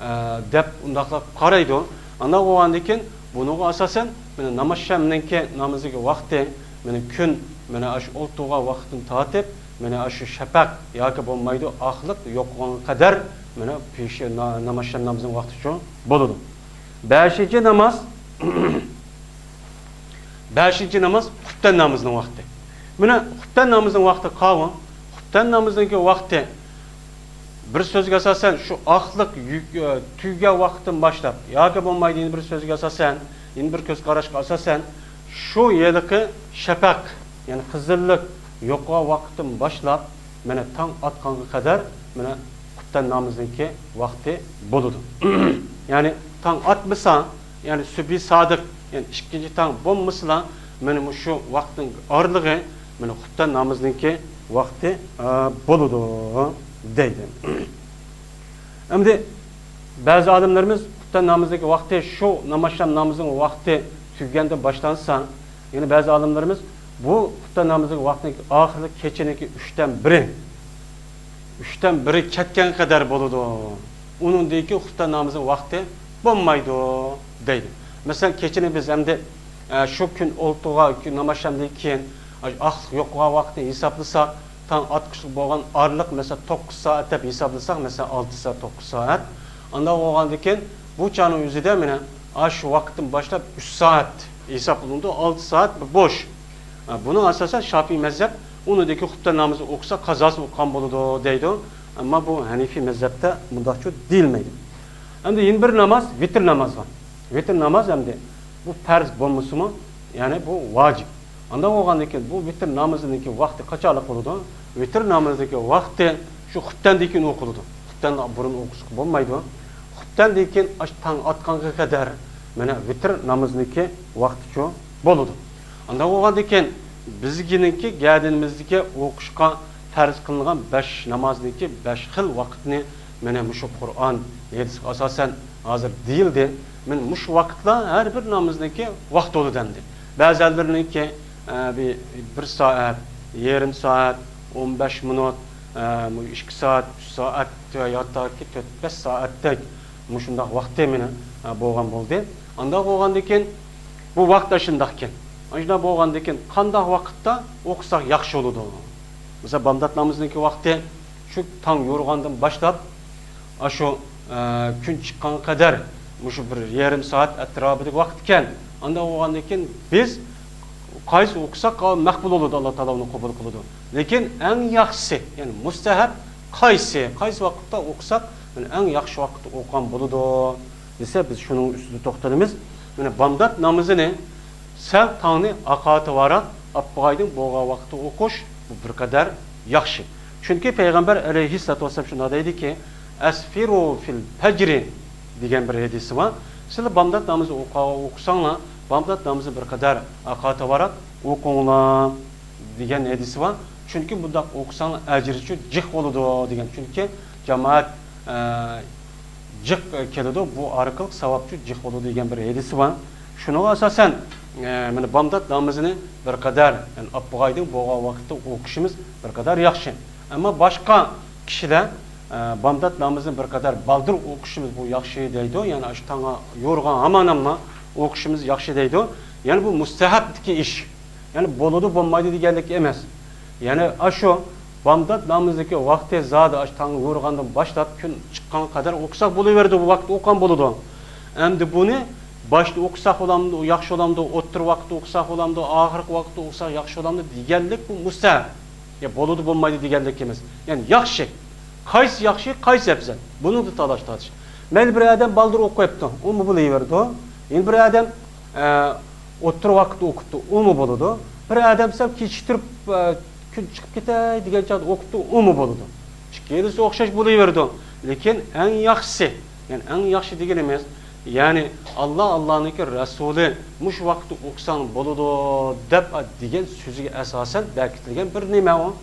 ئە، دەپ ئۇنداقلا قارايدۇ. ئانداق بولغاندىن كېيىن، بۇنىڭغا ئاساسەن، مانا، نامازشامنىڭكى نامىزىگە ۋاقتى، مانا، كۈن، مانا، ئاشۇ ئولتۇرغان ۋاقىتتىن تارتىپ، مانا، ئاشۇ شەپەق ياكى بولمايدۇ، ئاقلىق يوقىغانغا قەدەر، مانا پېشى-، نا-، ناماز شام نامىزىنىڭ ۋاقتىچۇ بولىدۇ. بەشىنچى ناماز، بەشىنچى ناماز خۇپتەن نامىزىنىڭ ۋاقتى. مانا خۇپتەن نامىزىنىڭ ۋاقتى قاۋۇ. خۇپتەن نامىزىنىڭكى ۋاقتى، بىر سۆزگە ئاساسەن، شۇ ئاقلىق يۈك-، ئە، تۈگىگەن ۋاقىتتىن باشلاپ ياكى بولمايدۇ، يەنە بىر سۆزگە ئاساسەن، يەنە بىر كۆز قاراشقا ئاساسەن، شۇ ھېلىقى شەپەق، يەنى قىزىللىق يوقىغان ۋاقىتتىن باشلاپ، مانا تاڭ ئاتقانغا قەدەر، مانا خۇپتەن نامىزىنىڭكى ۋاقتى بولىدۇ. يەنى تاڭ ئاتمىسا، يەنى سۈبھى سادىق، يەنى ئىككىنچى تاڭ بولمىسىلا، مانا مۇشۇ ۋاقىتنىڭ ئارىلىقى، مانا خۇپتەن نامىزىنىڭكى ۋاقتى، ئە، بولىدۇ، دەيدۇ. ئەمدى بەزى ئالىملىرىمىز خۇپتەن نامىزىنىڭكى ۋاقتى شۇ ناماز شام نامىزىنىڭ ۋاقتى تۈگىگەندىن باشلانسا، يەنە بەزى ئالىملىرىمىز بۇ خۇپتەن نامىزىنىڭ ۋاقتىنىڭ ئاخىرى كېچىنىڭكى ئۈچتىن بىرى، ئۈچتىن بىرى كەتكەنگە قەدەر بولىدۇ. ئۇنىڭدىن كېيىن خۇپتەن نامىزىنىڭ ۋاقتى بولمايدۇ، دەيدۇ. مەسىلەن، كېچىنى بىز ئەمدى، ئە، شۇ كۈن ئولتۇرغان كۈن ناماز شامدىن كېيىن، ئاقلىق يوقىغان ۋاقىتنى ھېسابلىساق، تاڭ ئاتقۇچىلىق بولغان ئارىلىق، مەسىلەن، توققۇز سائەت دەپ ھېسابلىساق، مەسىلەن، ئالتە سائەت، توققۇز سائەت. ئانداق بولغاندىن كېيىن بۇ چاغنىڭ ئۆزىدە مانا ئاشۇ ۋاقىتتىن باشلاپ ئۈچ سائەت ھېسابلىنىدۇ، ئالتە سائەت بوش. بۇنىڭ ئاساسەن شافىئىي مەزھەپ ئۇنىڭدىن كېيىن خۇپتەن نامىزى ئوقۇسا قازاسىنى ئوقۇغان بولىدۇ دەيدۇ. ئەمما بۇ ھەنىفىي مەزھەپتە مۇنداقچۇ دېيىلمەيدۇ. ئەمدى يەنە بىر ناماز، ۋىتىر ناماز بار. ۋىتىر ناماز ئەمدى بۇ پەرز بولمىسىمۇ، يەنى بۇ ۋاجىپ. ئانداق بولغاندىن كېيىن بۇ ۋىتىر نامىزىنىڭكى ۋاقتى قاچانلىق بولىدۇ؟ ۋىتىر نامىزىنىڭكى ۋاقتى شۇ خۇپتەندىن كېيىن ئوقۇلىدۇ. خۇپتەندىن بۇرۇن ئوقۇسا بولمايدۇ. خۇپتەندىن كېيىن ئاشۇ تاڭ ئاتقانغا قەدەر مانا ۋىتىر نامىزىنىڭكى ۋاقتىچۇ بولىدۇ. ئانداق بولغاندىن كېيىن بىزگىنىڭكى گەدىنىمىزدىكى ئوقۇشقا پەرز قىلىنغان بەش نامازنىڭكى بەش خىل ۋاقىتنى مانا مۇشۇ قۇرئان، ھەدىسكە ئاساسەن ھازىر دېيىلدى. مانا مۇشۇ ۋاقىتلار ھەر بىر نامىزنىڭكى ۋاقتى بولىدۇ ئەمدى. بەزىلىرىنىڭكى، ئە، بىر، بىر سائەت، يېرىم سائەت، ئون بەش مىنۇت، ئە، مۇ-، ئىككى سائەت، ئۈچ سائەت ياكى تۆت، بەش سائەتتەك مۇشۇنداق ۋاقتى مانا، ئە، بولغان بولدى. ئانداق بولغاندىن كېيىن بۇ ۋاقىت ئاشۇنداقكەن. ئاشۇنداق بولغاندىن كېيىن قانداق ۋاقىتتا ئوقۇساق ياخشى بولىدۇ؟ مىسال، بامدات نامىزىنىڭكى ۋاقتى شۇ تاڭ يورۇغاندىن باشلاپ، ئاشۇ، ئە، كۈن چىققانغا قەدەر مۇشۇ بىر يېرىم سائەت ئەتراپىدىكى ۋاقىت ئىكەن. ئانداق بولغاندىن كېيىن بىز قايسى ئوقۇساق مەقبۇل بولىدۇ، ئاللا تائالا ئۇنى قوبۇل قىلىدۇ. لېكىن ئەڭ ياخشىسى، يەنى مۇستەھەب قايسى، قايسى ۋاقىتتا ئوقۇساق، مانا ئەڭ ياخشى ۋاقىتتا ئوقۇغان بولىدۇ دېسە، بىز شۇنىڭ ئۈستىدە توختىلىمىز. مانا بامدات نامىزىنى سەل تاڭنى ئاقارتىۋاراق ئاپپىغايدىن بولغان ۋاقىتتا ئوقۇش، بۇ بىر قەدەر ياخشى. چۈنكى پەيغەمبەر ئەلەيھىسسالاتۇ ۋەسسالام شۇنداق دەيدىكى، «ئەسفىرۇ فىل پەجرى» دېگەن بىر ھەدىسى بار. سىلەر بامدات نامىزى ئوقۇ-، ئوقۇساڭلار، بامدات نامىزى بىر قەدەر ئاقارتىۋاراق ئوقۇڭلار دېگەن ھەدىسى بار. چۈنكى بۇنداق ئوقۇساڭلار ئەجرىچۇ جىق بولىدۇ دېگەن. چۈنكى جامائەت، ئە، جىق، ئە، كېلىدۇ، بۇ ئارقىلىق ساۋابچۇ جىق بولىدۇ دېگەن بىر ھەدىسى بار. شۇنىڭغا ئاساسەن، ئە، مانا بامدات نامىزىنى بىر قەدەر، يەنى ئاپپىغايدىن بولغان ۋاقىتتا ئوقۇشىمىز بىر قەدەر ياخشى. ئەمما باشقا كىشىلەر، ئە، بامدات نامىزىنى بىر قەدەر بالدۇر ئوقۇشىمىز بۇ ياخشى دەيدۇ، يەنى ئاشۇ تاڭ يورۇغان ھامان ئوقۇشىمىز ياخشى دەيدۇ. يەنى بۇ مۇستەھەبتىكى ئىش. يەنى بولىدۇ، بولمايدۇ دېگەنلىك ئەمەس. يەنى ئاشۇ بامدات نامىزىدىكى ۋاقتى زادى ئاشۇ تاڭ يورۇغاندىن باشلاپ كۈن چىققانغا قەدەر ئوقۇساق بولۇۋېرىدۇ، بۇ ۋاقىت ئوقۇغان بولىدۇ. ئەمدى بۇنى باشتا ئوقۇساق بولامدۇ، ياخشى بولامدۇ، ئوتتۇرا ۋاقىتتا ئوقۇساق بولامدۇ، ئاخىرقى ۋاقىتتا ئوقۇساق ياخشى بولامدۇ دېگەنلىك بۇ مۇستەھەب. يا بولىدۇ، بولمايدۇ دېگەنلىك ئەمەس. يەنى ياخشى. قايسى ياخشى، قايسى ئەپزەل؟ بۇنىڭدا تالاش تارتىش. مەيلى، بىر ئادەم بالدۇر ئوقۇپ قويۇپتۇ، ئۇمۇ بولۇۋېرىدۇ. يەنە بىر ئادەم، ئە، ئوتتۇرا ۋاقىتتا ئوقۇپتۇ، ئۇمۇ بولىدۇ. بىر ئادەم سەل كېچىكتۈرۈپ، ئە، كۈن چىقىپ كېتەي دېگەن چاغدا ئوقۇپتۇ، ئۇمۇ بولىدۇ. ئىككىلىسى ئوخشاش بولۇۋېرىدۇ. لېكىن ئەڭ ياخشىسى، يەنى ئەڭ ياخشى دېگىنىمىز، يەنى ئاللا، ئاللانىڭكى رەسۇلى مۇشۇ ۋاقىتتا ئوقۇساڭ بولىدۇ دەپ دېگەن سۆزىگە ئاساسەن بەكىتىلگەن بىر نېمە ئۇ؟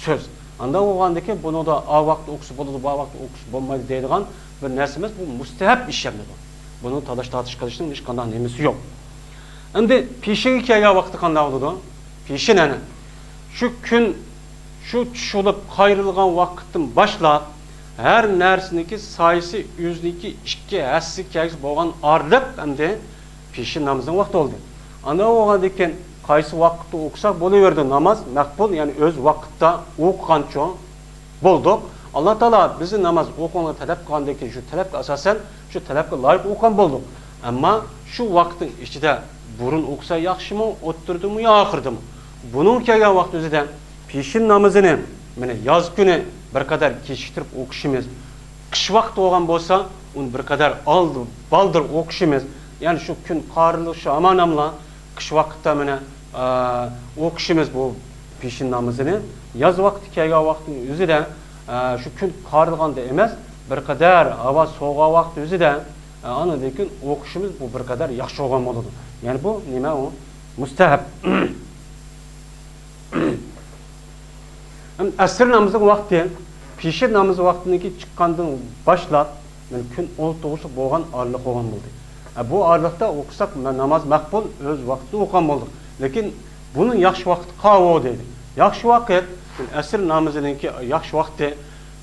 سۆز. ئانداق بولغاندىكىن بۇنىڭدا ئا ۋاقىتتا ئوقۇسا بولىدۇ، بۇ ۋاقىتتا ئوقۇسا بولمايدۇ دەيدىغان بىر نەرسە ئەمەس، بۇ مۇستەھەب ئىش ئەمدى بۇ. بۇنىڭ تالاش تارتىش قىلىشنىڭ ھېچقانداق نېمىسى يوق. ئەمدى پېشىنگە كەلگەن ۋاقتى قانداق بولىدۇ؟ پېشىن ئەنە شۇ كۈن، شۇ چۈش بولۇپ قايرىلغان ۋاقىتتىن باشلاپ، ھەر نەرسىنىڭكى سايىسى ئۆزىنىڭكى ئىككى ھەسسىسىگە كەلگۈسى بولغان ئارىلىق ئەمدى پېشىن نامىزىنىڭ ۋاقتى بولدى. ئانداق بولغاندىن كېيىن قايسى ۋاقىتتا ئوقۇساق بولۇۋېرىدۇ، ناماز مەقبۇل، يەنى ئۆز ۋاقتىدا ئوقۇغانچۇ بولدۇق. ئاللا تائالا بىزنى ناماز ئوقۇڭلار تەلەپ قىلغاندىن كېيىن، شۇ تەلەپكە ئاساسەن، شۇ تەلەپكە لايىق ئوقۇغان بولدۇق. ئەمما شۇ ۋاقىتنىڭ ئىچىدە بۇرۇن ئوقۇسا ياخشىمۇ، ئوتتۇرىدىمۇ يا ئاخىرىدىمۇ؟ بۇنىڭ كەلگەن ۋاقىت ئۆزىدە پېشىن نامىزىنى، مانا، ياز كۈنى بىر قەدەر كېچىكتۈرۈپ ئوقۇشىمىز، قىش ۋاقتى بولغان بولسا، ئۇنى بىر قەدەر ئالدى، بالدۇر ئوقۇشىمىز، يەنى شۇ كۈن قارىلىشى ھامان ئاملا قىش ۋاقىتتا، مانا، ئە، ئوقۇشىمىز بۇ پېشىن نامىزىنى. ياز ۋاقتى كەلگەن ۋاقىتنىڭ ئۆزىدە، ئە، شۇ كۈن قارىلغاندا ئەمەس، بىر قەدەر ھاۋا سوغۇغان ۋاقىت ئۆزىدە، ئە، ئاندىن كېيىن ئوقۇشىمىز بۇ بىر قەدەر ياخشى بولغان بولىدۇ. يەنى بۇ نېمە ئۇ؟ مۇستەھەب. ئەسىر نامىزىنىڭ ۋاقتى، پېشىن نامىزى ۋاقتىنىڭكى چىققاندىن باشلاپ، مانا، كۈن ئولتۇرغۇچە بولغان ئارىلىق بولغان بولدى. ئە، بۇ ئارىلىقتا ئوقۇساق، مە-، ناماز مەقبۇل، ئۆز ۋاقتىدا ئوقۇغان بولدۇق. لېكىن بۇنىڭ ياخشى ۋاقتى قاۋۇ دەيدۇ. ياخشى ۋاقىت، ئەسىر نامىزىنىڭكى ياخشى ۋاقتى،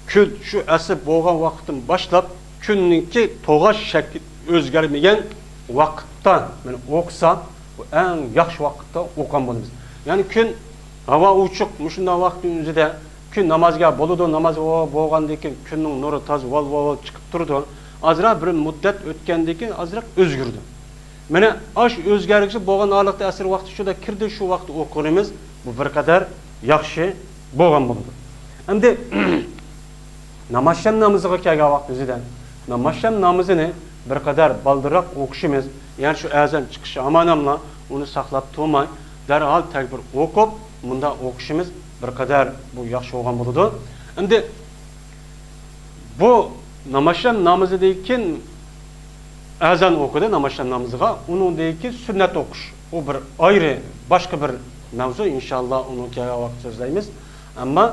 كۈن شۇ ئەسىر بولغان ۋاقىتتىن باشلاپ، كۈننىڭكى توغاش شەكلى ئۆزگەرمىگەن ۋاقىتتا، مانا، ئوقۇسا، بۇ ئەڭ ياخشى ۋاقىتتا ئوقۇغان بولىمىز. يەنى كۈن ھاۋا ئوچۇق، مۇشۇنداق ۋاقىتنىڭ ئۆزىدە كۈن نامازغا بولىدۇ، ناماز بولغاندىن كېيىن كۈننىڭ نۇرى تازا ۋال ۋال ۋال چىقىپ تۇرىدۇ. ئازراق بىر مۇددەت ئۆتكەندىن كېيىن ئازراق ئۆزگىرىدۇ. مانا ئاشۇ ئۆزگەرگۈسى بولغان ھالەتتە ئەسىر ۋاقتى شۇدا كىردى، شۇ ۋاقىتتا ئوقۇغىنىمىز بۇ بىر قەدەر ياخشى بولغان بولىدۇ. ئەمدى نامازشام نامىزىغا كەلگەن ۋاقتىمىزدا، نامازشام نامىزىنى بىر قەدەر بالدۇرراق ئوقۇشىمىز، يەنى شۇ ئەزان چىقىشى ئاماناملا ئۇنى ساقلاپ تۇرماي، دەرھال تەكبىر ئوقۇپ، مۇنداق ئوقۇشىمىز بىر قەدەر بۇ ياخشى بولغان بولىدۇ. ئەمدى بۇ نامازشام نامىزىدىن كېيىن ئەزان ئوقۇدى نامازشام نامىزىغا، ئۇنىڭدىن كېيىن سۈننەت ئوقۇش. ئۇ بىر ئايرى، باشقا بىر مەۋزۇ، ئىنشاللا ئۇنى كەلگەن ۋاقىت سۆزلەيمىز. ئەمما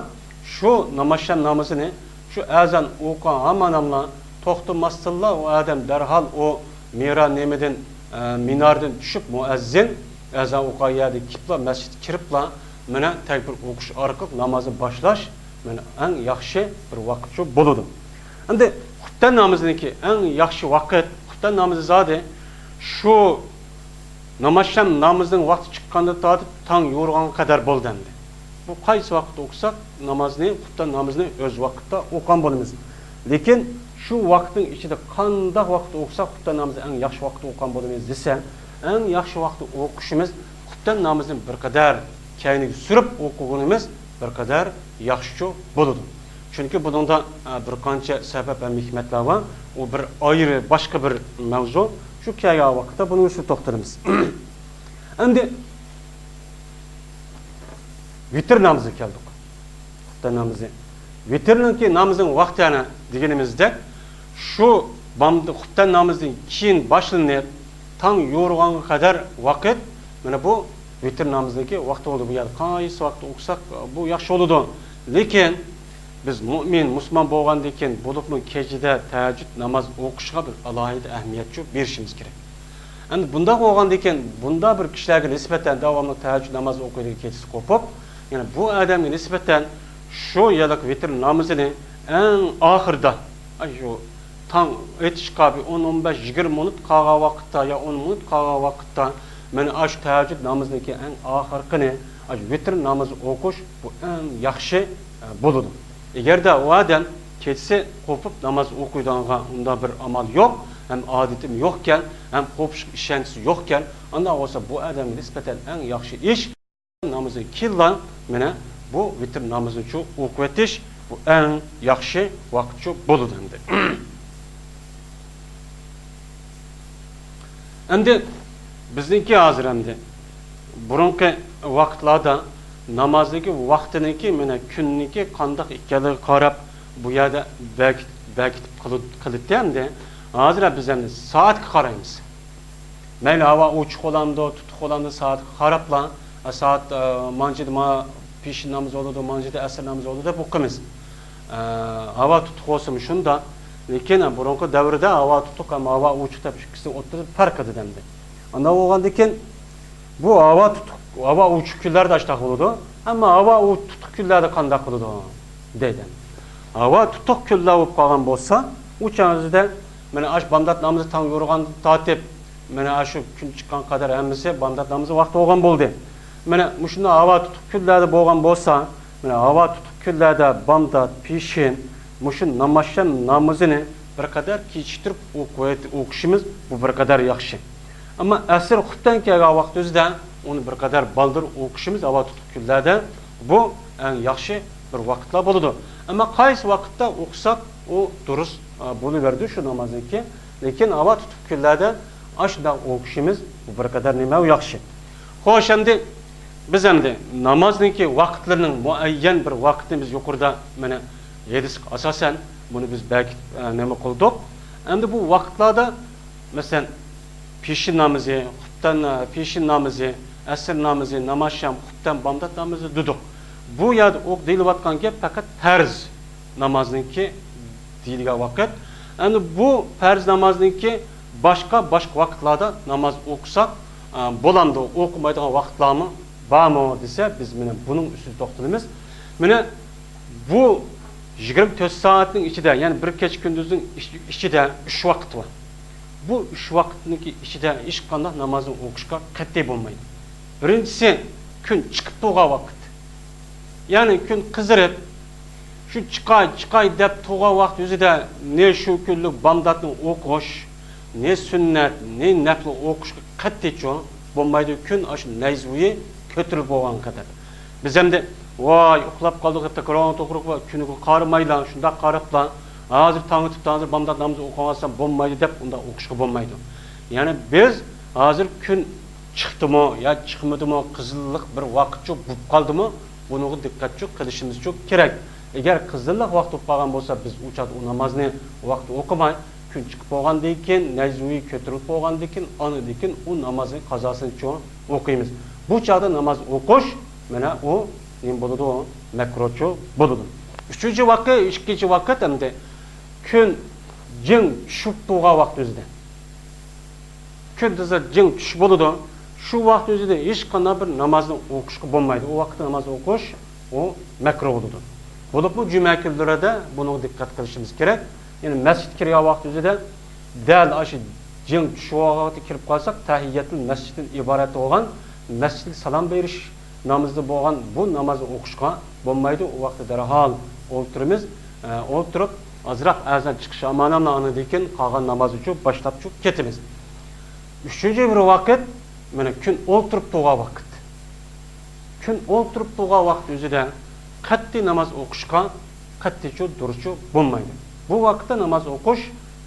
شۇ نامازشام نامىزىنى شۇ ئەزان ئوقۇغان ھاماناملا توختىماستىنلا ئۇ ئادەم دەرھال ئۇ مىرا نېمىدىن، ئە، مىناردىن چۈشۈپ، مۇئەززىن ئەزان ئوقۇغان يەردىن كېلىپلا، مەسچىتكە كىرىپلا، مانا تەكبىر ئوقۇش ئارقىلىق نامازنى باشلاش، مانا ئەڭ ياخشى بىر ۋاقىت شۇ بولىدۇ. ئەمدى خۇپتەن نامىزىنىڭكى ئەڭ ياخشى ۋاقىت، خۇپتەن نامىزى زادى شۇ نامازشام نامىزىنىڭ ۋاقتى چىققاندىن تارتىپ تاڭ يورۇغانغا قەدەر بولدى ئەمدى. بۇ قايسى ۋاقىتتا ئوقۇساق، نامازنى، خۇپتەن نامىزىنى ئۆز ۋاقتىدا ئوقۇغان بولىمىز. لېكىن شۇ ۋاقىتنىڭ ئىچىدە قانداق ۋاقىتتا ئوقۇساق، خۇپتەن نامىزىنى ئەڭ ياخشى ۋاقىتتا ئوقۇغان بولىمىز دېسە، ئەڭ ياخشى ۋاقىتتا ئوقۇشىمىز خۇپتەن نامىزىنى بىر قەدەر كەينىگە سۈرۈپ ئوقۇغىنىمىز بىر قەدەر ياخشىچۇ بولىدۇ. چۈنكى بۇنىڭدا، ئە، بىر قانچە سەۋەب ھەم ھېكمەتلەر بار. ئۇ بىر ئايرى، باشقا بىر مەۋزۇ. شۇ كەلگەن ۋاقىتتا بۇنىڭ ئۈستىدە توختىلىمىز. ئەمدى ۋىتىر نامىزىغا كەلدۇق. خۇپتەن نامىزى. ۋىتىرنىڭكى نامىزىنىڭ ۋاقتى ئەنە دېگىنىمىزدەك، شۇ بامدات خۇپتەن نامىزىدىن كېيىن باشلىنىپ، تاڭ يورۇغانغا قەدەر ۋاقىت، مانا بۇ ۋىتىر نامىزىنىڭكى ۋاقتى بولىدۇ. بۇ يەردە قايسى ۋاقىتتا ئوقۇساق، بۇ ياخشى بولىدۇ. لېكىن بىز مۆمىن، مۇسۇلمان بولغاندىن كېيىن، بولۇپمۇ كېچىدە تەھەججۇد ناماز ئوقۇشقا بىز ئالاھىدە ئەھمىيەت بېرىشىمىز كېرەك. ئەمدى بۇنداق بولغاندىن كېيىن، بۇنداق بىر كىشىلەرگە نىسبەتەن داۋاملىق تەھەججۇد ناماز ئوقۇيدىغان كېچىسى قوپۇپ، يەنى بۇ ئادەمگە نىسبەتەن شۇ يىللىق ۋىتىر نامىزىنى ئەڭ ئاخىرىدا، ئاشۇ تاڭ ئېتىشقا بىر ئون، ئون بەش، يىگىرمە مىنۇت قالغان ۋاقىتتا يا ئون مىنۇت قالغان ۋاقىتتا، مانا ئاشۇ تەھەججۇد نامىزىنىڭكى ئەڭ ئاخىرقىنى، ئاشۇ ۋىتىر نامىزى ئوقۇش، بۇ ئەڭ ياخشى، ئە، بولىدۇ. ئەگەردە ئۇ ئادەم كېچىسى قوپۇپ ناماز ئوقۇيدىغانغا ئۇنداق بىر ئامال يوق، ھەم ئادىتىم يوقكەن، ھەم قوپۇشقا ئىشەنچىسى يوقكەن، ئانداق بولسا بۇ ئادەمگە نىسبەتەن ئەڭ ياخشى ئىش، نامىزدىن كېيىنلا مانا بۇ ۋىتىر نامىزىنىچۇ ئوقۇۋېتىش، بۇ ئەڭ ياخشى ۋاقىتچۇ بولىدۇ ئەمدى. ئەمدى بىزنىڭكى ھازىر ئەمدى بۇرۇنقى ۋاقىتلاردا نامازنىڭكى ۋاقتىنىڭكى، مانا كۈننىڭكى قانداق ئىكەنلىكىگە قاراپ بۇ يەردە بەك-، بەكىتىپ قىلىد-، قىلىتتى ئەمدى. ھازىر بىز ئەمدى سائەتكە قارايمىز. مەيلى ھاۋا ئوچۇق بولامدۇ، تۇتۇق بولامدۇ، سائەتكە قاراپلا، ئە، سائەت، ئە، مانچىدا ما پېشىن نامىزى بولىدۇ، مانچىدا ئەسىر نامىزى بولىدۇ دەپ ئوقۇيمىز. ئە، ھاۋا تۇتۇق بولسىمۇ شۇنداق. لېكىن بۇرۇنقى دەۋردە ھاۋا تۇتۇق ھەم ھاۋا ئوچۇق دەپ ئىككىسىنىڭ ئوتتۇرىسىدا پەرق ئىدى ئەمدى. ئانداق بولغاندىكىن بۇ ھاۋا تۇتۇق، ھاۋا ئوچۇق كۈنلەردە ئاشتاق بولىدۇ. ئەمما ھاۋا ئو-، تۇتۇق كۈنلەردە قانداق بولىدۇ؟ دەيدۇ. ھاۋا تۇتۇق كۈنلەر بولۇپ قالغان بولسا، ئۇ چاغدا مانا ئاش بامدات نامىزى تاڭ يورۇغاندىن تارتىپ، مانا ئاشۇ كۈن چىققان قەدەر ھەممىسى بامدات نامىزى ۋاقتى بولغان بولدى. مانا مۇشۇنداق ھاۋا تۇتۇق كۈنلەردە بولغان بولسا، مانا ھاۋا تۇتۇق كۈنلەردە بامدات، پېشىن، مۇشۇ نامازشام نامىزىنى بىر قەدەر كېچىكتۈرۈپ ئوقۇۋېت-، ئوقۇشىمىز بۇ بىر قەدەر ياخشى. ئەمما ئەسىر خۇپتەن كەلگەن ۋاقىت ئۆزىدە ئۇنى بىر قەدەر بالدۇر ئوقۇشىمىز ھاۋا تۇتۇق كۈنلەردە بۇ ئەڭ ياخشى بىر ۋاقىتلار بولىدۇ. ئەمما قايسى ۋاقىتتا ئوقۇساق ئۇ دۇرۇس، ئا، بولۇۋېرىدۇ شۇ نامازنىڭكى. لېكىن ھاۋا تۇتۇق كۈنلەردە ئاشۇنداق ئوقۇشىمىز بۇ بىر قەدەر نېمە ياخشى. خوش، ئەمدى بىز ئەمدى نامازنىڭكى ۋاقىتلىرىنىڭ مۇئەييەن بىر ۋاقتىنى بىز يۇقىرىدا مانا ھەدىسكە ئاساسەن بۇنى بىز بەركىتىپ، ئە، نېمە قىلدۇق. ئەمدى بۇ ۋاقىتلاردا، مەسىلەن، پېشىن نامىزى، خۇپتەن، ئە، پېشىن نامىزى، ئەسىر نامىزى، نامازشام، خۇپتەن، بامدات نامىزى دېدۇق. بۇ يەردە ئوق دېيىلىۋاتقان گەپ پەقەت پەرز نامازنىڭكى دېيىلگەن ۋاقىت. ئەمدى بۇ پەرز نامازنىڭكى باشقا، باشقا ۋاقىتلاردا ناماز ئوقۇساق، ئا، بولامدۇ؟ ئوقۇمايدىغان ۋاقىتلارمۇ بارمۇ دېسە، بىز مانا بۇنىڭ ئۈستىدە توختىلىمىز. مانا بۇ يىگىرمە تۆت سائەتنىڭ ئىچىدە، يەنى بىر كېچە كۈندۈزنىڭ ئىچ-، ئىچىدە ئۈچ ۋاقىت بار. بۇ ئۈچ ۋاقىتنىڭكى ئىچىدە ھېچقانداق نامازنى ئوقۇشقا قەتئىي بولمايدۇ. بىرىنچىسى، كۈن چىقىپ تۇرغان ۋاقىت. يەنى كۈن قىزىرىپ، شۇ چىقاي، چىقاي دەپ تۇرغان ۋاقىت ئۆزىدە نە شۇ كۈنلۈك بامداتنى ئوقۇش، نە سۈننەت، نە نەپلى ئوقۇشقا قەتئىيچۇ بولمايدۇ، كۈن ئاشۇ نەيزىۋۇيى كۆتۈرۈلۈپ بولغان قەدەر. بىز ئەمدى، ۋاي، ئۇخلاپ قالدۇق، تاكرارنى توغرا كۈنىگە قارىمايلا، شۇنداق قاراپلا، ھازىر تاڭ ئېتىپتۇ، ھازىر بامدات نامىزى ئوقۇۋالسام بولمايدۇ دەپ ئۇنداق ئوقۇشقا بولمايدۇ. يەنى بىز ھازىر كۈن چىقتىمۇ يا چىقمىدىمۇ، قىزىللىق بىر ۋاقىتچۇ بولۇپ قالدىمۇ، بۇنىڭغا دىققەتچۇ قىلىشىمىزچۇ كېرەك. ئەگەر قىزىللىق ۋاقتى بولۇپ قالغان بولسا، بىز ئۇ چاغدا ئۇ نامازنى ۋاقتى ئوقۇماي، كۈن چىقىپ بولغاندىن كېيىن، نەيزىۋۇيى كۆتۈرۈلۈپ بولغاندىن كېيىن، ئاندىن كېيىن ئۇ نامازنىڭ قازاسىنىچۇ ئوقۇيمىز. بۇ چاغدا ناماز ئوقۇش، مانا ئۇ نېمە بولىدۇ؟ مەكرۇچۇ بولىدۇ. ئۈچىنچى ۋاقىت، ئىككىنچى ۋاقىت ئەمدى كۈن جىڭ چۈشۈپ تۇرغان ۋاقىت ئۆزىدە. كۈندۈزى جىڭ چۈش بولىدۇ. شۇ ۋاقىت ئۆزىدە ھېچقانداق بىر نامازنى ئوقۇشقا بولمايدۇ. ئۇ ۋاقىتتا ناماز ئوقۇش، ئۇ مەكرۇھ بولىدۇ. بولۇپمۇ جۈمە كۈنلىرىدە بۇنىڭغا دىققەت قىلىشىمىز كېرەك. يەنى مەسچىتكە كىرگەن ۋاقىت ئۆزىدە دەل ئاشۇ جىڭ چۈشۈۋالغان ۋاقىتتا كىرىپ قالساق، تەھىيەتۇل مەسچىتتىن ئىبارەت بولغان مەسچىتتىكى سالام بېرىش نامىزى بولغان بۇ نامازنى ئوقۇشقا بولمايدۇ. ئۇ ۋاقىتتا دەرھال ئولتۇرىمىز. ئە، ئولتۇرۇپ، ئازراق ئەزان چىقىش ئامانەمنى ئاندىن كېيىن قالغان نامازنىچۇ باشلاپچۇ كېتىمىز. ئۈچىنچى بىر ۋاقىت، مانا كۈن ئولتۇرۇپ تۇرغان ۋاقىت. كۈن ئولتۇرۇپ تۇرغان ۋاقىت ئۆزىدە قەتئىي ناماز ئوقۇشقا قەتئىيچۇ، دۇرۇسچۇ بولمايدۇ. بۇ ۋاقىتتا ناماز ئوقۇش،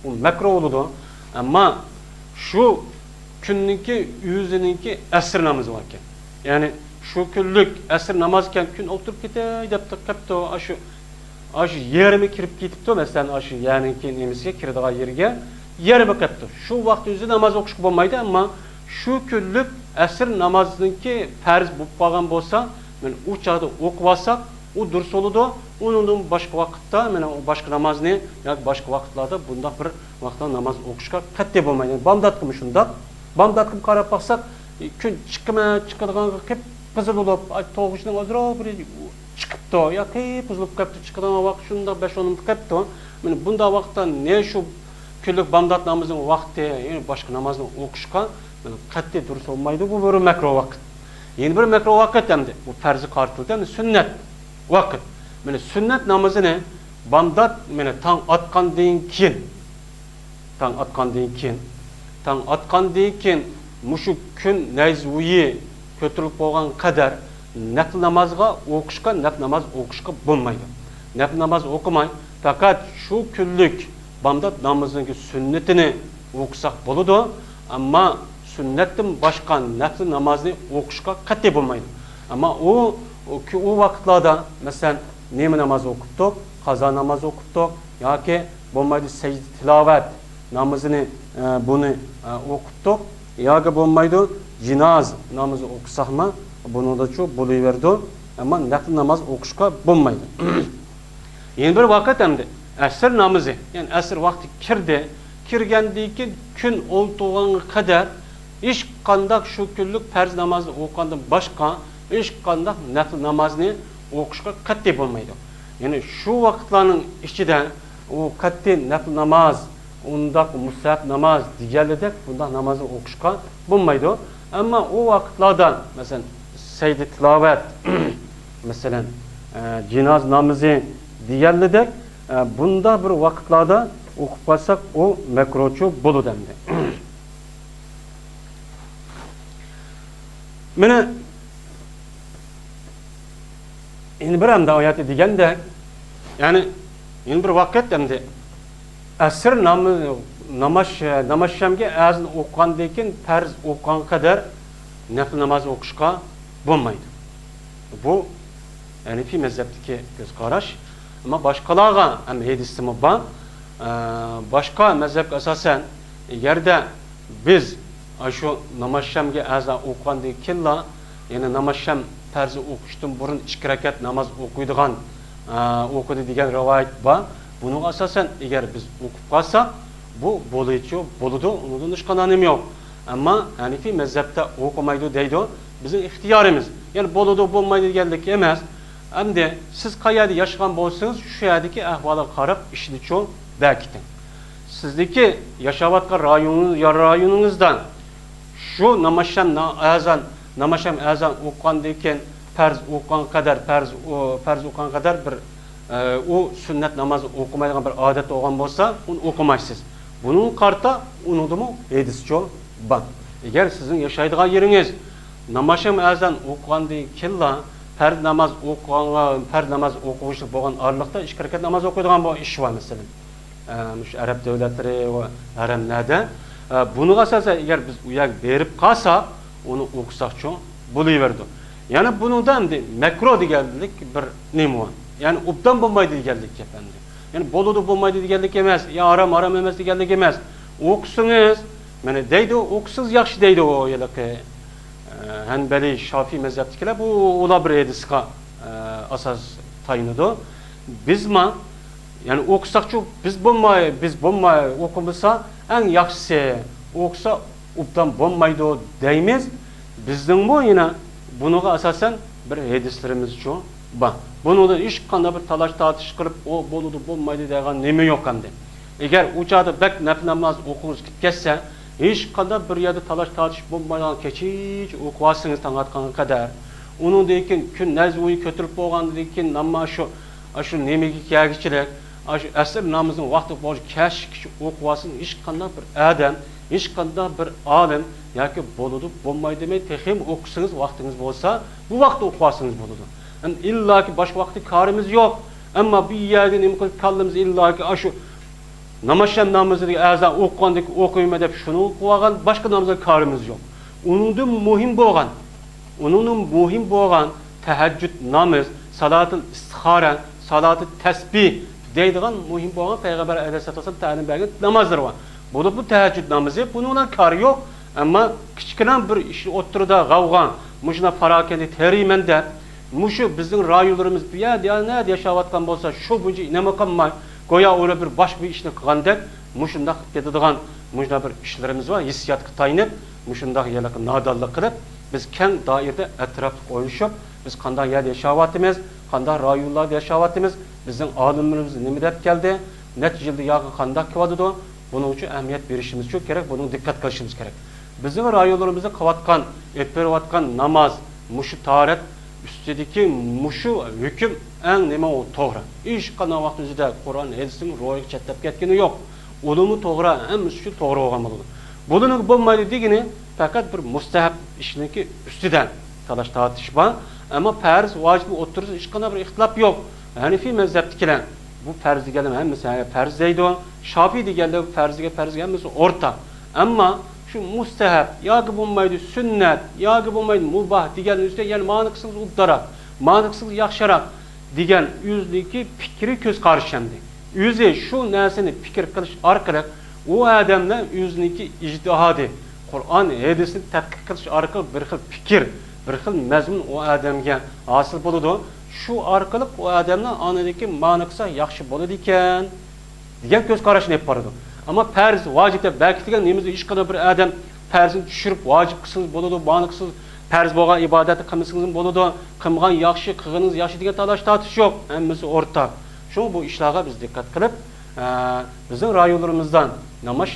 ئۇ مەكرۇھ بولىدۇ. ئەمما شۇ كۈننىڭكى ئۆزىنىڭكى ئەسىر نامىزى باركەن. يەنى شۇ كۈنلۈك ئەسىر نامازكەن، كۈن ئولتۇرۇپ كېتەي دەپ قېپتۇ. ئاشۇ، ئاشۇ يېرىمى كىرىپ كېتىپتۇ. مەسىلەن، ئاشۇ يەرنىڭكى نېمىسىگە، كىرىدىغان يېرىگە يېرىمى قېپتۇ. شۇ ۋاقىت ئۆزى ناماز ئوقۇشقا بولمايدۇ، ئەمما شۇ كۈنلۈك ئەسىر نامازىنىڭكى پەرز بولۇپ قالغان بولسا، مانا ئۇ چاغدا ئوقۇۋالساق، ئۇ دۇرۇس بولىدۇ. ئۇنىڭدىن باشقا ۋاقىتتا، مانا ئۇ باشقا نامازنى ياكى باشقا ۋاقىتلاردا بۇنداق بىر ۋاقىتتا ناماز ئوقۇشقا قەتئىي بولمايدۇ. بامداتقىمۇ شۇنداق. بامداتقىمۇ قاراپ باقساق، كۈن چىقىمەن، چىقىدىغانغا قىپقىزىل بولۇپ، ئاي، توغۇچنىڭ ئازراق بىرى چىقىپتۇ ياكى بۇزۇلۇپ قېپتۇ، چىقىدىغان ۋاقىت شۇنداق بەش ئون مىنۇت قېپتۇ. مانا بۇنداق ۋاقىتتا نە شۇ كۈنلۈك بامدات نامىزىنىڭ ۋاقتى، يەنى باشقا نامازنى ئوقۇشقا، مانا، قەتئىي دۇرۇس بولمايدۇ. بۇ بىر مەكرۇھ ۋاقىت. يەنە بىر مەكرۇھ ۋاقىت ئەمدى. بۇ پەرزى قارىتىلدى، ئەمدى سۈننەت ۋاقىت. مانا سۈننەت نامىزىنى بامدات، مانا تاڭ ئاتقاندىن كېيىن، تاڭ ئاتقاندىن كېيىن، تاڭ ئاتقاندىن كېيىن مۇشۇ كۈن نەيزىۋۇيى كۆتۈرۈلۈپ بولغان قەدەر نەپلى نامازغا ئوقۇشقا، نەپلى ناماز ئوقۇشقا بولمايدۇ. نەپلى ناماز ئوقۇماي، پەقەت شۇ كۈنلۈك بامدات نامىزىنىڭكى سۈننىتىنى ئوقۇساق بولىدۇ، ئەمما سۈننەتتىن باشقا نەپلى نامازنى ئوقۇشقا قەتئىي بولمايدۇ. ئەمما ئۇ، ئۇ، ئۇ ۋاقىتلاردا، مەسىلەن، نېمە ناماز ئوقۇپتۇق؟ قازا ناماز ئوقۇپتۇق ياكى بولمايدۇ سەجدە تىلاۋەت نامىزىنى، ئە، بۇنى، ئە، ئوقۇپتۇق ياكى بولمايدۇ جىناز نامىزى ئوقۇساقمۇ بۇنىڭدىچۇ بولۇۋېرىدۇ، ئەمما نەپلى ناماز ئوقۇشقا بولمايدۇ. يەنە بىر ۋاقىت ئەمدى ئەسىر نامىزى، يەنى ئەسىر ۋاقتى كىردى. كىرگەندىن كېيىن كۈن ئولتۇرغانغا قەدەر ھېچقانداق شۇ كۈنلۈك پەرز نامازنى ئوقۇغاندىن باشقا ھېچقانداق نەپلى نامازنى ئوقۇشقا قەتئىي بولمايدۇ. يەنى شۇ ۋاقىتلارنىڭ ئىچىدە ئۇ قەتئىي نەپلى ناماز، ئۇنداق مۇستەھەب ناماز دېگەنلىدەك بۇنداق نامازنى ئوقۇشقا بولمايدۇ. ئەمما ئۇ ۋاقىتلاردا، مەسىلەن، سەجدە تىلاۋەت، مەسىلەن، ئە، جىناز نامىزى دېگەنلىدەك ئە، بۇنداق بىر ۋاقىتلاردا ئوقۇپ قالساق، ئۇ مەكرۇچۇ بولىدۇ ئەمدى. مانا يەنە بىر ئەمدى ئايەتتە دېگەندەك، يەنى يەنە بىر ۋاقىت ئەمدى ئەسىر نام-، ناماز، نامازشامگە ئەزان ئوقۇغاندىن كېيىن پەرز ئوقۇغان قەدەر نەپلى ناماز ئوقۇشقا بولمايدۇ. بۇ ھەنىفىي مەزھەپتىكى كۆز قاراش. ئەمما باشقىلارغا ھەم ھەدىستىمۇ بار. ئە، باشقا مەزھەپكە ئاساسەن، ئەگەردە بىز ئاشۇ نامازشامگە ئەزان ئوقۇغاندىن كېيىنلا، يەنى نامازشام پەرزى ئوقۇشتىن بۇرۇن ئىككى رەكەت ناماز ئوقۇيدىغان، ئە، ئوقۇدى دېگەن رىۋايەت بار. بۇنىڭغا ئاساسەن، ئەگەر بىز ئوقۇپ قالساق، بۇ بولىدۇ، بولىدۇ، ئۇنىڭدىن ھېچقانداق نېمە يوق. ئەمما ھەنىفىي مەزھەپتە ئوقۇمايدۇ دەيدۇ. بىزنىڭ ئىختىيارىمىز. يەنى بولىدۇ، بولمايدۇ دېگەنلىك ئەمەس. ئەمدى سىز قەيەردە ياشىغان بولسىڭىز، شۇ يەردىكى ئەھۋالغا قاراپ ئىشنى چوڭ بەكىتىڭ. سىزدىكى ياشاۋاتقان رايونىڭىز، يا رايونىڭىزدا شۇ نامازشام نا-، ئەزان، نامازشام ئەزان ئوقۇغاندىن كېيىن پەرز ئوقۇغان قەدەر، پەرز ئو-، پەرز ئوقۇغان قەدەر بىر، ئە، ئۇ سۈننەت نامازنى ئوقۇمايدىغان بىر ئادەت بولغان بولسا، ئۇنى ئوقۇمايسىز. بۇنىڭغا قارىتا ئۇنىڭدىمۇ ھەدىسچۇ بار. ئەگەر سىزنىڭ ياشايدىغان يېرىڭىز نامازشام ئەزان ئوقۇغاندىن كېيىنلا پەرز ناماز ئوقۇغانغا، پەرز ناماز ئوقۇغۇچىلىق بولغان ئارىلىقتا ئىككى رەكەت ناماز ئوقۇيدىغان بولغان ئىش بار، مەسىلەن، ئە، مۇشۇ ئەرەب دۆلەتلىرى ۋە ھەرەملەردە، ئە، بۇنىڭغا ئاساسەن، ئەگەر بىز ئۇ يەرگە بېرىپ قالساق، ئۇنى ئوقۇساقچۇ بولۇۋېرىدۇ. يەنى بۇنىڭدا ئەمدى مەكرۇ دېگەنلىك بىر نېمە بار؟ يەنى ئوبدان بولمايدۇ دېگەنلىك گەپ ئەمدى. يەنى بولىدۇ، بولمايدۇ دېگەنلىك ئەمەس، يا ھارام، ھارام ئەمەس دېگەنلىك ئەمەس. ئوقۇسىڭىز، مانا دەيدۇ، ئوقۇسىڭىز ياخشى دەيدۇ ئۇ ھېلىقى، ئە، ھەنبەلىي، شافىي مەزھەپتىكىلەر، بۇ، ئۇلار بىر ھەدىسقا، ئە، ئاساس تايىنىدۇ. بىزما، يەنى ئوقۇساقچۇ، بىز بولماي، بىز بولماي، ئوقۇمىسا ئەڭ ياخشىسى، ئوقۇسا ئوبدان بولمايدۇ دەيمىز. بىزنىڭمۇ يەنە بۇنىڭغا ئاساسەن بىر ھەدىسلىرىمىزچۇ بار. بۇنىڭدا ھېچقانداق بىر تالاش-تارتىش قىلىپ، ئۇ بولىدۇ، بولمايدۇ دەيدىغان نېمە يوق ئەمدى. ئەگەر ئۇ چاغدا بەك نەپلى ناماز ئوقۇغۇڭىز كېلىپ كەتسە، ھېچقانداق بىر يەردە تالاش-تارتىش بولمايدىغان كېچىچە ئوقۇۋالسىڭىز تاڭ ئاتقانغا قەدەر، ئۇنىڭدىن كېيىن كۈن نەزۋۇيى كۆتۈرۈلۈپ بولغاندىن كېيىن، نامما شۇ، ئاشۇ نېمىگە كەلگۈچىلىك، ئاشۇ ئەسىر نامىزىنىڭ ۋاقتى بولۇش كەچكىچە ئوقۇۋالسىڭىز، ھېچقانداق بىر ئادەم، ھېچقانداق بىر ئالىم ياكى بولىدۇ، بولمايدۇ دېمەي، تېخىمۇ ئوقۇسىڭىز، ۋاقتىڭىز بولسا، بۇ ۋاقىتتا ئوقۇۋالسىڭىز بولىدۇ. ئەمما ئىللاكى باشقا ۋاقىتتا كارىمىز يوق. ئەمما بۇ يەردە نېمە قىلىپ كاللىمىز ئىللاكى ئاشۇ نامازشام نامىزىغا ئەزان ئوقۇغاندىكى ئوقۇيمەن دەپ شۇنى ئوقۇۋالغان، باشقا نامازغا كارىمىز يوق. ئۇنىڭدىن مۇھىم بولغان، ئۇنىڭدىن مۇھىم بولغان تەھەججۇد نامىز، سالاتىل ئىستىخارە، سالاتىل تەسبىھ دەيدىغان مۇھىم بولغان پەيغەمبەر ئەلەيھىسسالاتۇ ۋەسسالام تەلىم بەرگەن نامازلىرى بار. بولۇپمۇ تەھەججۇد نامىزى، بۇنىڭ بىلەن كارى يوق. ئەمما كىچىككىنە بىر ئىش ئوتتۇرىدا غەۋغا، مۇشۇنداق پاراكەندە تېرىيمەن دەپ، مۇشۇ بىزنىڭ رايونلىرىمىز بۇ يەردە يا نەدە ياشاۋاتقان بولسا، شۇ بويىچە ئىنەمۇ قىلماي، گويا ئۇلار بىر باشقا بىر ئىشنى قىلغاندەك، مۇشۇنداق قىلىپ كېتىدىغان مۇشۇنداق بىر ئىشلىرىمىز بار. ھېسسىياتقا تايىنىپ، مۇشۇنداق ھېلىقى نادانلىق قىلىپ، بىز كەڭ دائىرىدە ئەتراپلىق ئويلىشىپ، بىز قانداق يەردە ياشاۋاتىمىز، قانداق رايونلاردا ياشاۋاتىمىز، بىزنىڭ ئالىملىرىمىز نېمە دەپ كەلدى، نەچچە يىلدا ياغى قانداق كېلىۋاتىدۇ، بۇنىڭ ئۈچۈن ئەھمىيەت بېرىشىمىز ئۈچۈن كېرەك، بۇنىڭغا دىققەت قىلىشىمىز كېرەك. بىزنىڭ رايونلىرىمىزدا قىلىۋاتقان، ئېلىپ بېرىۋاتقان ناماز، مۇشۇ تاھارەت ئۈستىدىكى مۇشۇ ھۆكۈم ئەڭ نېمە ئۇ توغرا. ھېچقانداق ۋاقىتنىڭ ئۆزىدە قۇرئان، ھەدىستىن روھىغا چەتلەپ كەتكىنى يوق. ئۇلىمۇ توغرا، ھەممىسى ئۈچۈن توغرا بولغان بولىدۇ. بۇنىڭغا بولمايدۇ دېگىنى پەقەت بىر مۇستەھەب ئىشنىڭكى ئۈستىدە تالاش-تارتىش بار. ئەمما پەرز، ۋاجىپنىڭ ئوتتۇرىسىدا ھېچقانداق بىر ئىختىلاپ يوق. ھەنىفىي مەزھەپتىكىلەر بۇ پەرز دېگەنلەر ھەممىسى پەرز دەيدۇ. شافىي دېگەنلەر پەرز دېگەن، پەرز دېگەن ھەممىسى ئورتاق. ئەمما شۇ مۇستەھەب ياكى بولمايدۇ سۈننەت ياكى بولمايدۇ مۇباھ دېگەننىڭ ئۈستىدە يەنە مانا قىلسىڭىز ئوبدانراق، مانا قىلسىڭىز ياخشىراق دېگەن ئۆزىنىڭكى پىكرى، كۆز قارىشى ئەمدى. ئۆزى شۇ نەرسىنى پىكىر قىلىش ئارقىلىق ئۇ ئادەملەر ئۆزىنىڭكى ئىجتىھادى، قۇرئان، ھەدىسنى تەتقىق قىلىش ئارقىلىق بىر خىل پىكىر، بىر خىل مەزمۇن ئۇ ئادەمگە ھاسىل بولىدۇ. شۇ ئارقىلىق ئۇ ئادەمنىڭ ئاندىن كېيىن مانا قىلسا ياخشى بولىدىكەن دېگەن كۆز قاراشنى ئېلىپ بارىدۇ. ئەمما پەرز، ۋاجىپ دەپ بەكىتىلگەن نېمىزنى ھېچقانداق بىر ئادەم پەرزنى چۈشۈرۈپ ۋاجىپ قىلسىڭىز بولىدۇ، مانا قىلسىڭىز، پەرز بولغان ئىبادەتنى قىلمىسىڭىزمۇ بولىدۇ، قىلمىغان ياخشى، قىلغىنىڭىز ياخشى دېگەن تالاش-تارتىش يوق. ھەممىسى ئورتاق. شۇڭا بۇ ئىشلارغا بىز دىققەت قىلىپ، ئە، بىزنىڭ رايونلىرىمىزدا ناماز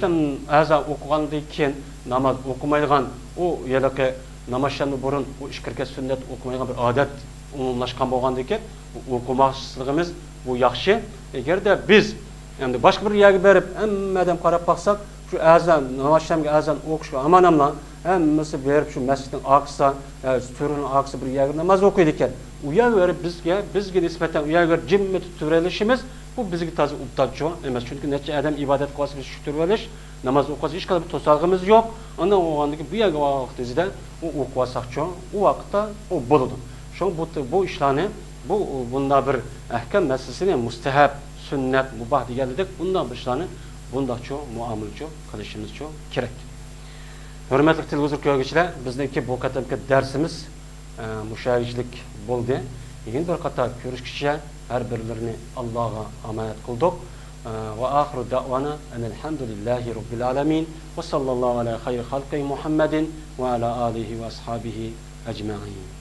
ئەزان ئوقۇغاندىن كېيىن ناماز ئوقۇمايدىغان، ئۇ ھېلىقى نامازشامدىن بۇرۇن ئۇ ئىككى رەكەت سۈننەت ئوقۇمايدىغان بىر ئادەت ئومۇملاشقان بولغاندىكىن، بۇ ئوقۇماسلىقىمىز بۇ ياخشى. ئەگەردە بىز ئەمدى باشقا بىر يەرگە بېرىپ، ھەممە ئادەم قاراپ باقساق، شۇ ئەزان، ناماز ئىشلەمگە ئەزان ئوقۇشقا ئامان ئاملا، ھەممىسى بېرىپ شۇ مەسچىتنىڭ ئارقىسىدا، يا تۆرىنىڭ ئارقىسىدا بىر يەرگە ناماز ئوقۇيدىكەن. ئۇ يەرگە بېرىپ بىزگە، بىزگە نىسبەتەن ئۇ يەرگە بېرىپ جىممىدە تۇرۇۋېلىشىمىز، بۇ بىزگە تازا ئوبدانچۇ ئەمەس. چۈنكى نەچچە ئادەم ئىبادەت قىلىۋاتسا، بىز شۇ تۇرۇۋېلىش، ناماز ئوقۇۋاتسا ھېچقانداق بىر توسالغۇمىز يوق. ئاندىن ئوغاندىكى بۇ يەرگە بارغان ۋاقتىمىزدا ئۇ ئوقۇۋاتساقچۇ، ئۇ ۋاقىتتا ئۇ بولىدۇ. شۇڭا بۇ، بۇ ئىشلارنى، بۇ، بۇنداق بىر ئەھكام مەسىلىسىنى مۇستەھەب، سۈننەت، مۇباھ دېگەنلىدەك بۇنداق بىر ئىشلارنى بۇنداقچۇ مۇئامىلىچۇ قىلىشىمىزچۇ كېرەك. ھۆرمەتلىك تېلېۋىزور كۆرگۈچىلەر، بىزنىڭكى بۇ قېتىمقى دەرسىمىز، ئە، مۇشۇ يەرگىچىلىك بولدى. يەنە بىر قېتىم كۆرۈشكىچە ھەر بىرلىرىنى ئاللاغا ئامانەت قىلدۇق. ئە، ۋە ئاخىرۇ دەئۋانا ئەنىل ھەمدۇلىللاھى رەببىل ئالەمىن. ۋە ساللاللاھۇ ئەلا خەيرى خەلقىھى مۇھەممەدىن ۋە ئەلا ئالىھى ۋە ئەسھابىھى ئەجمەئىن.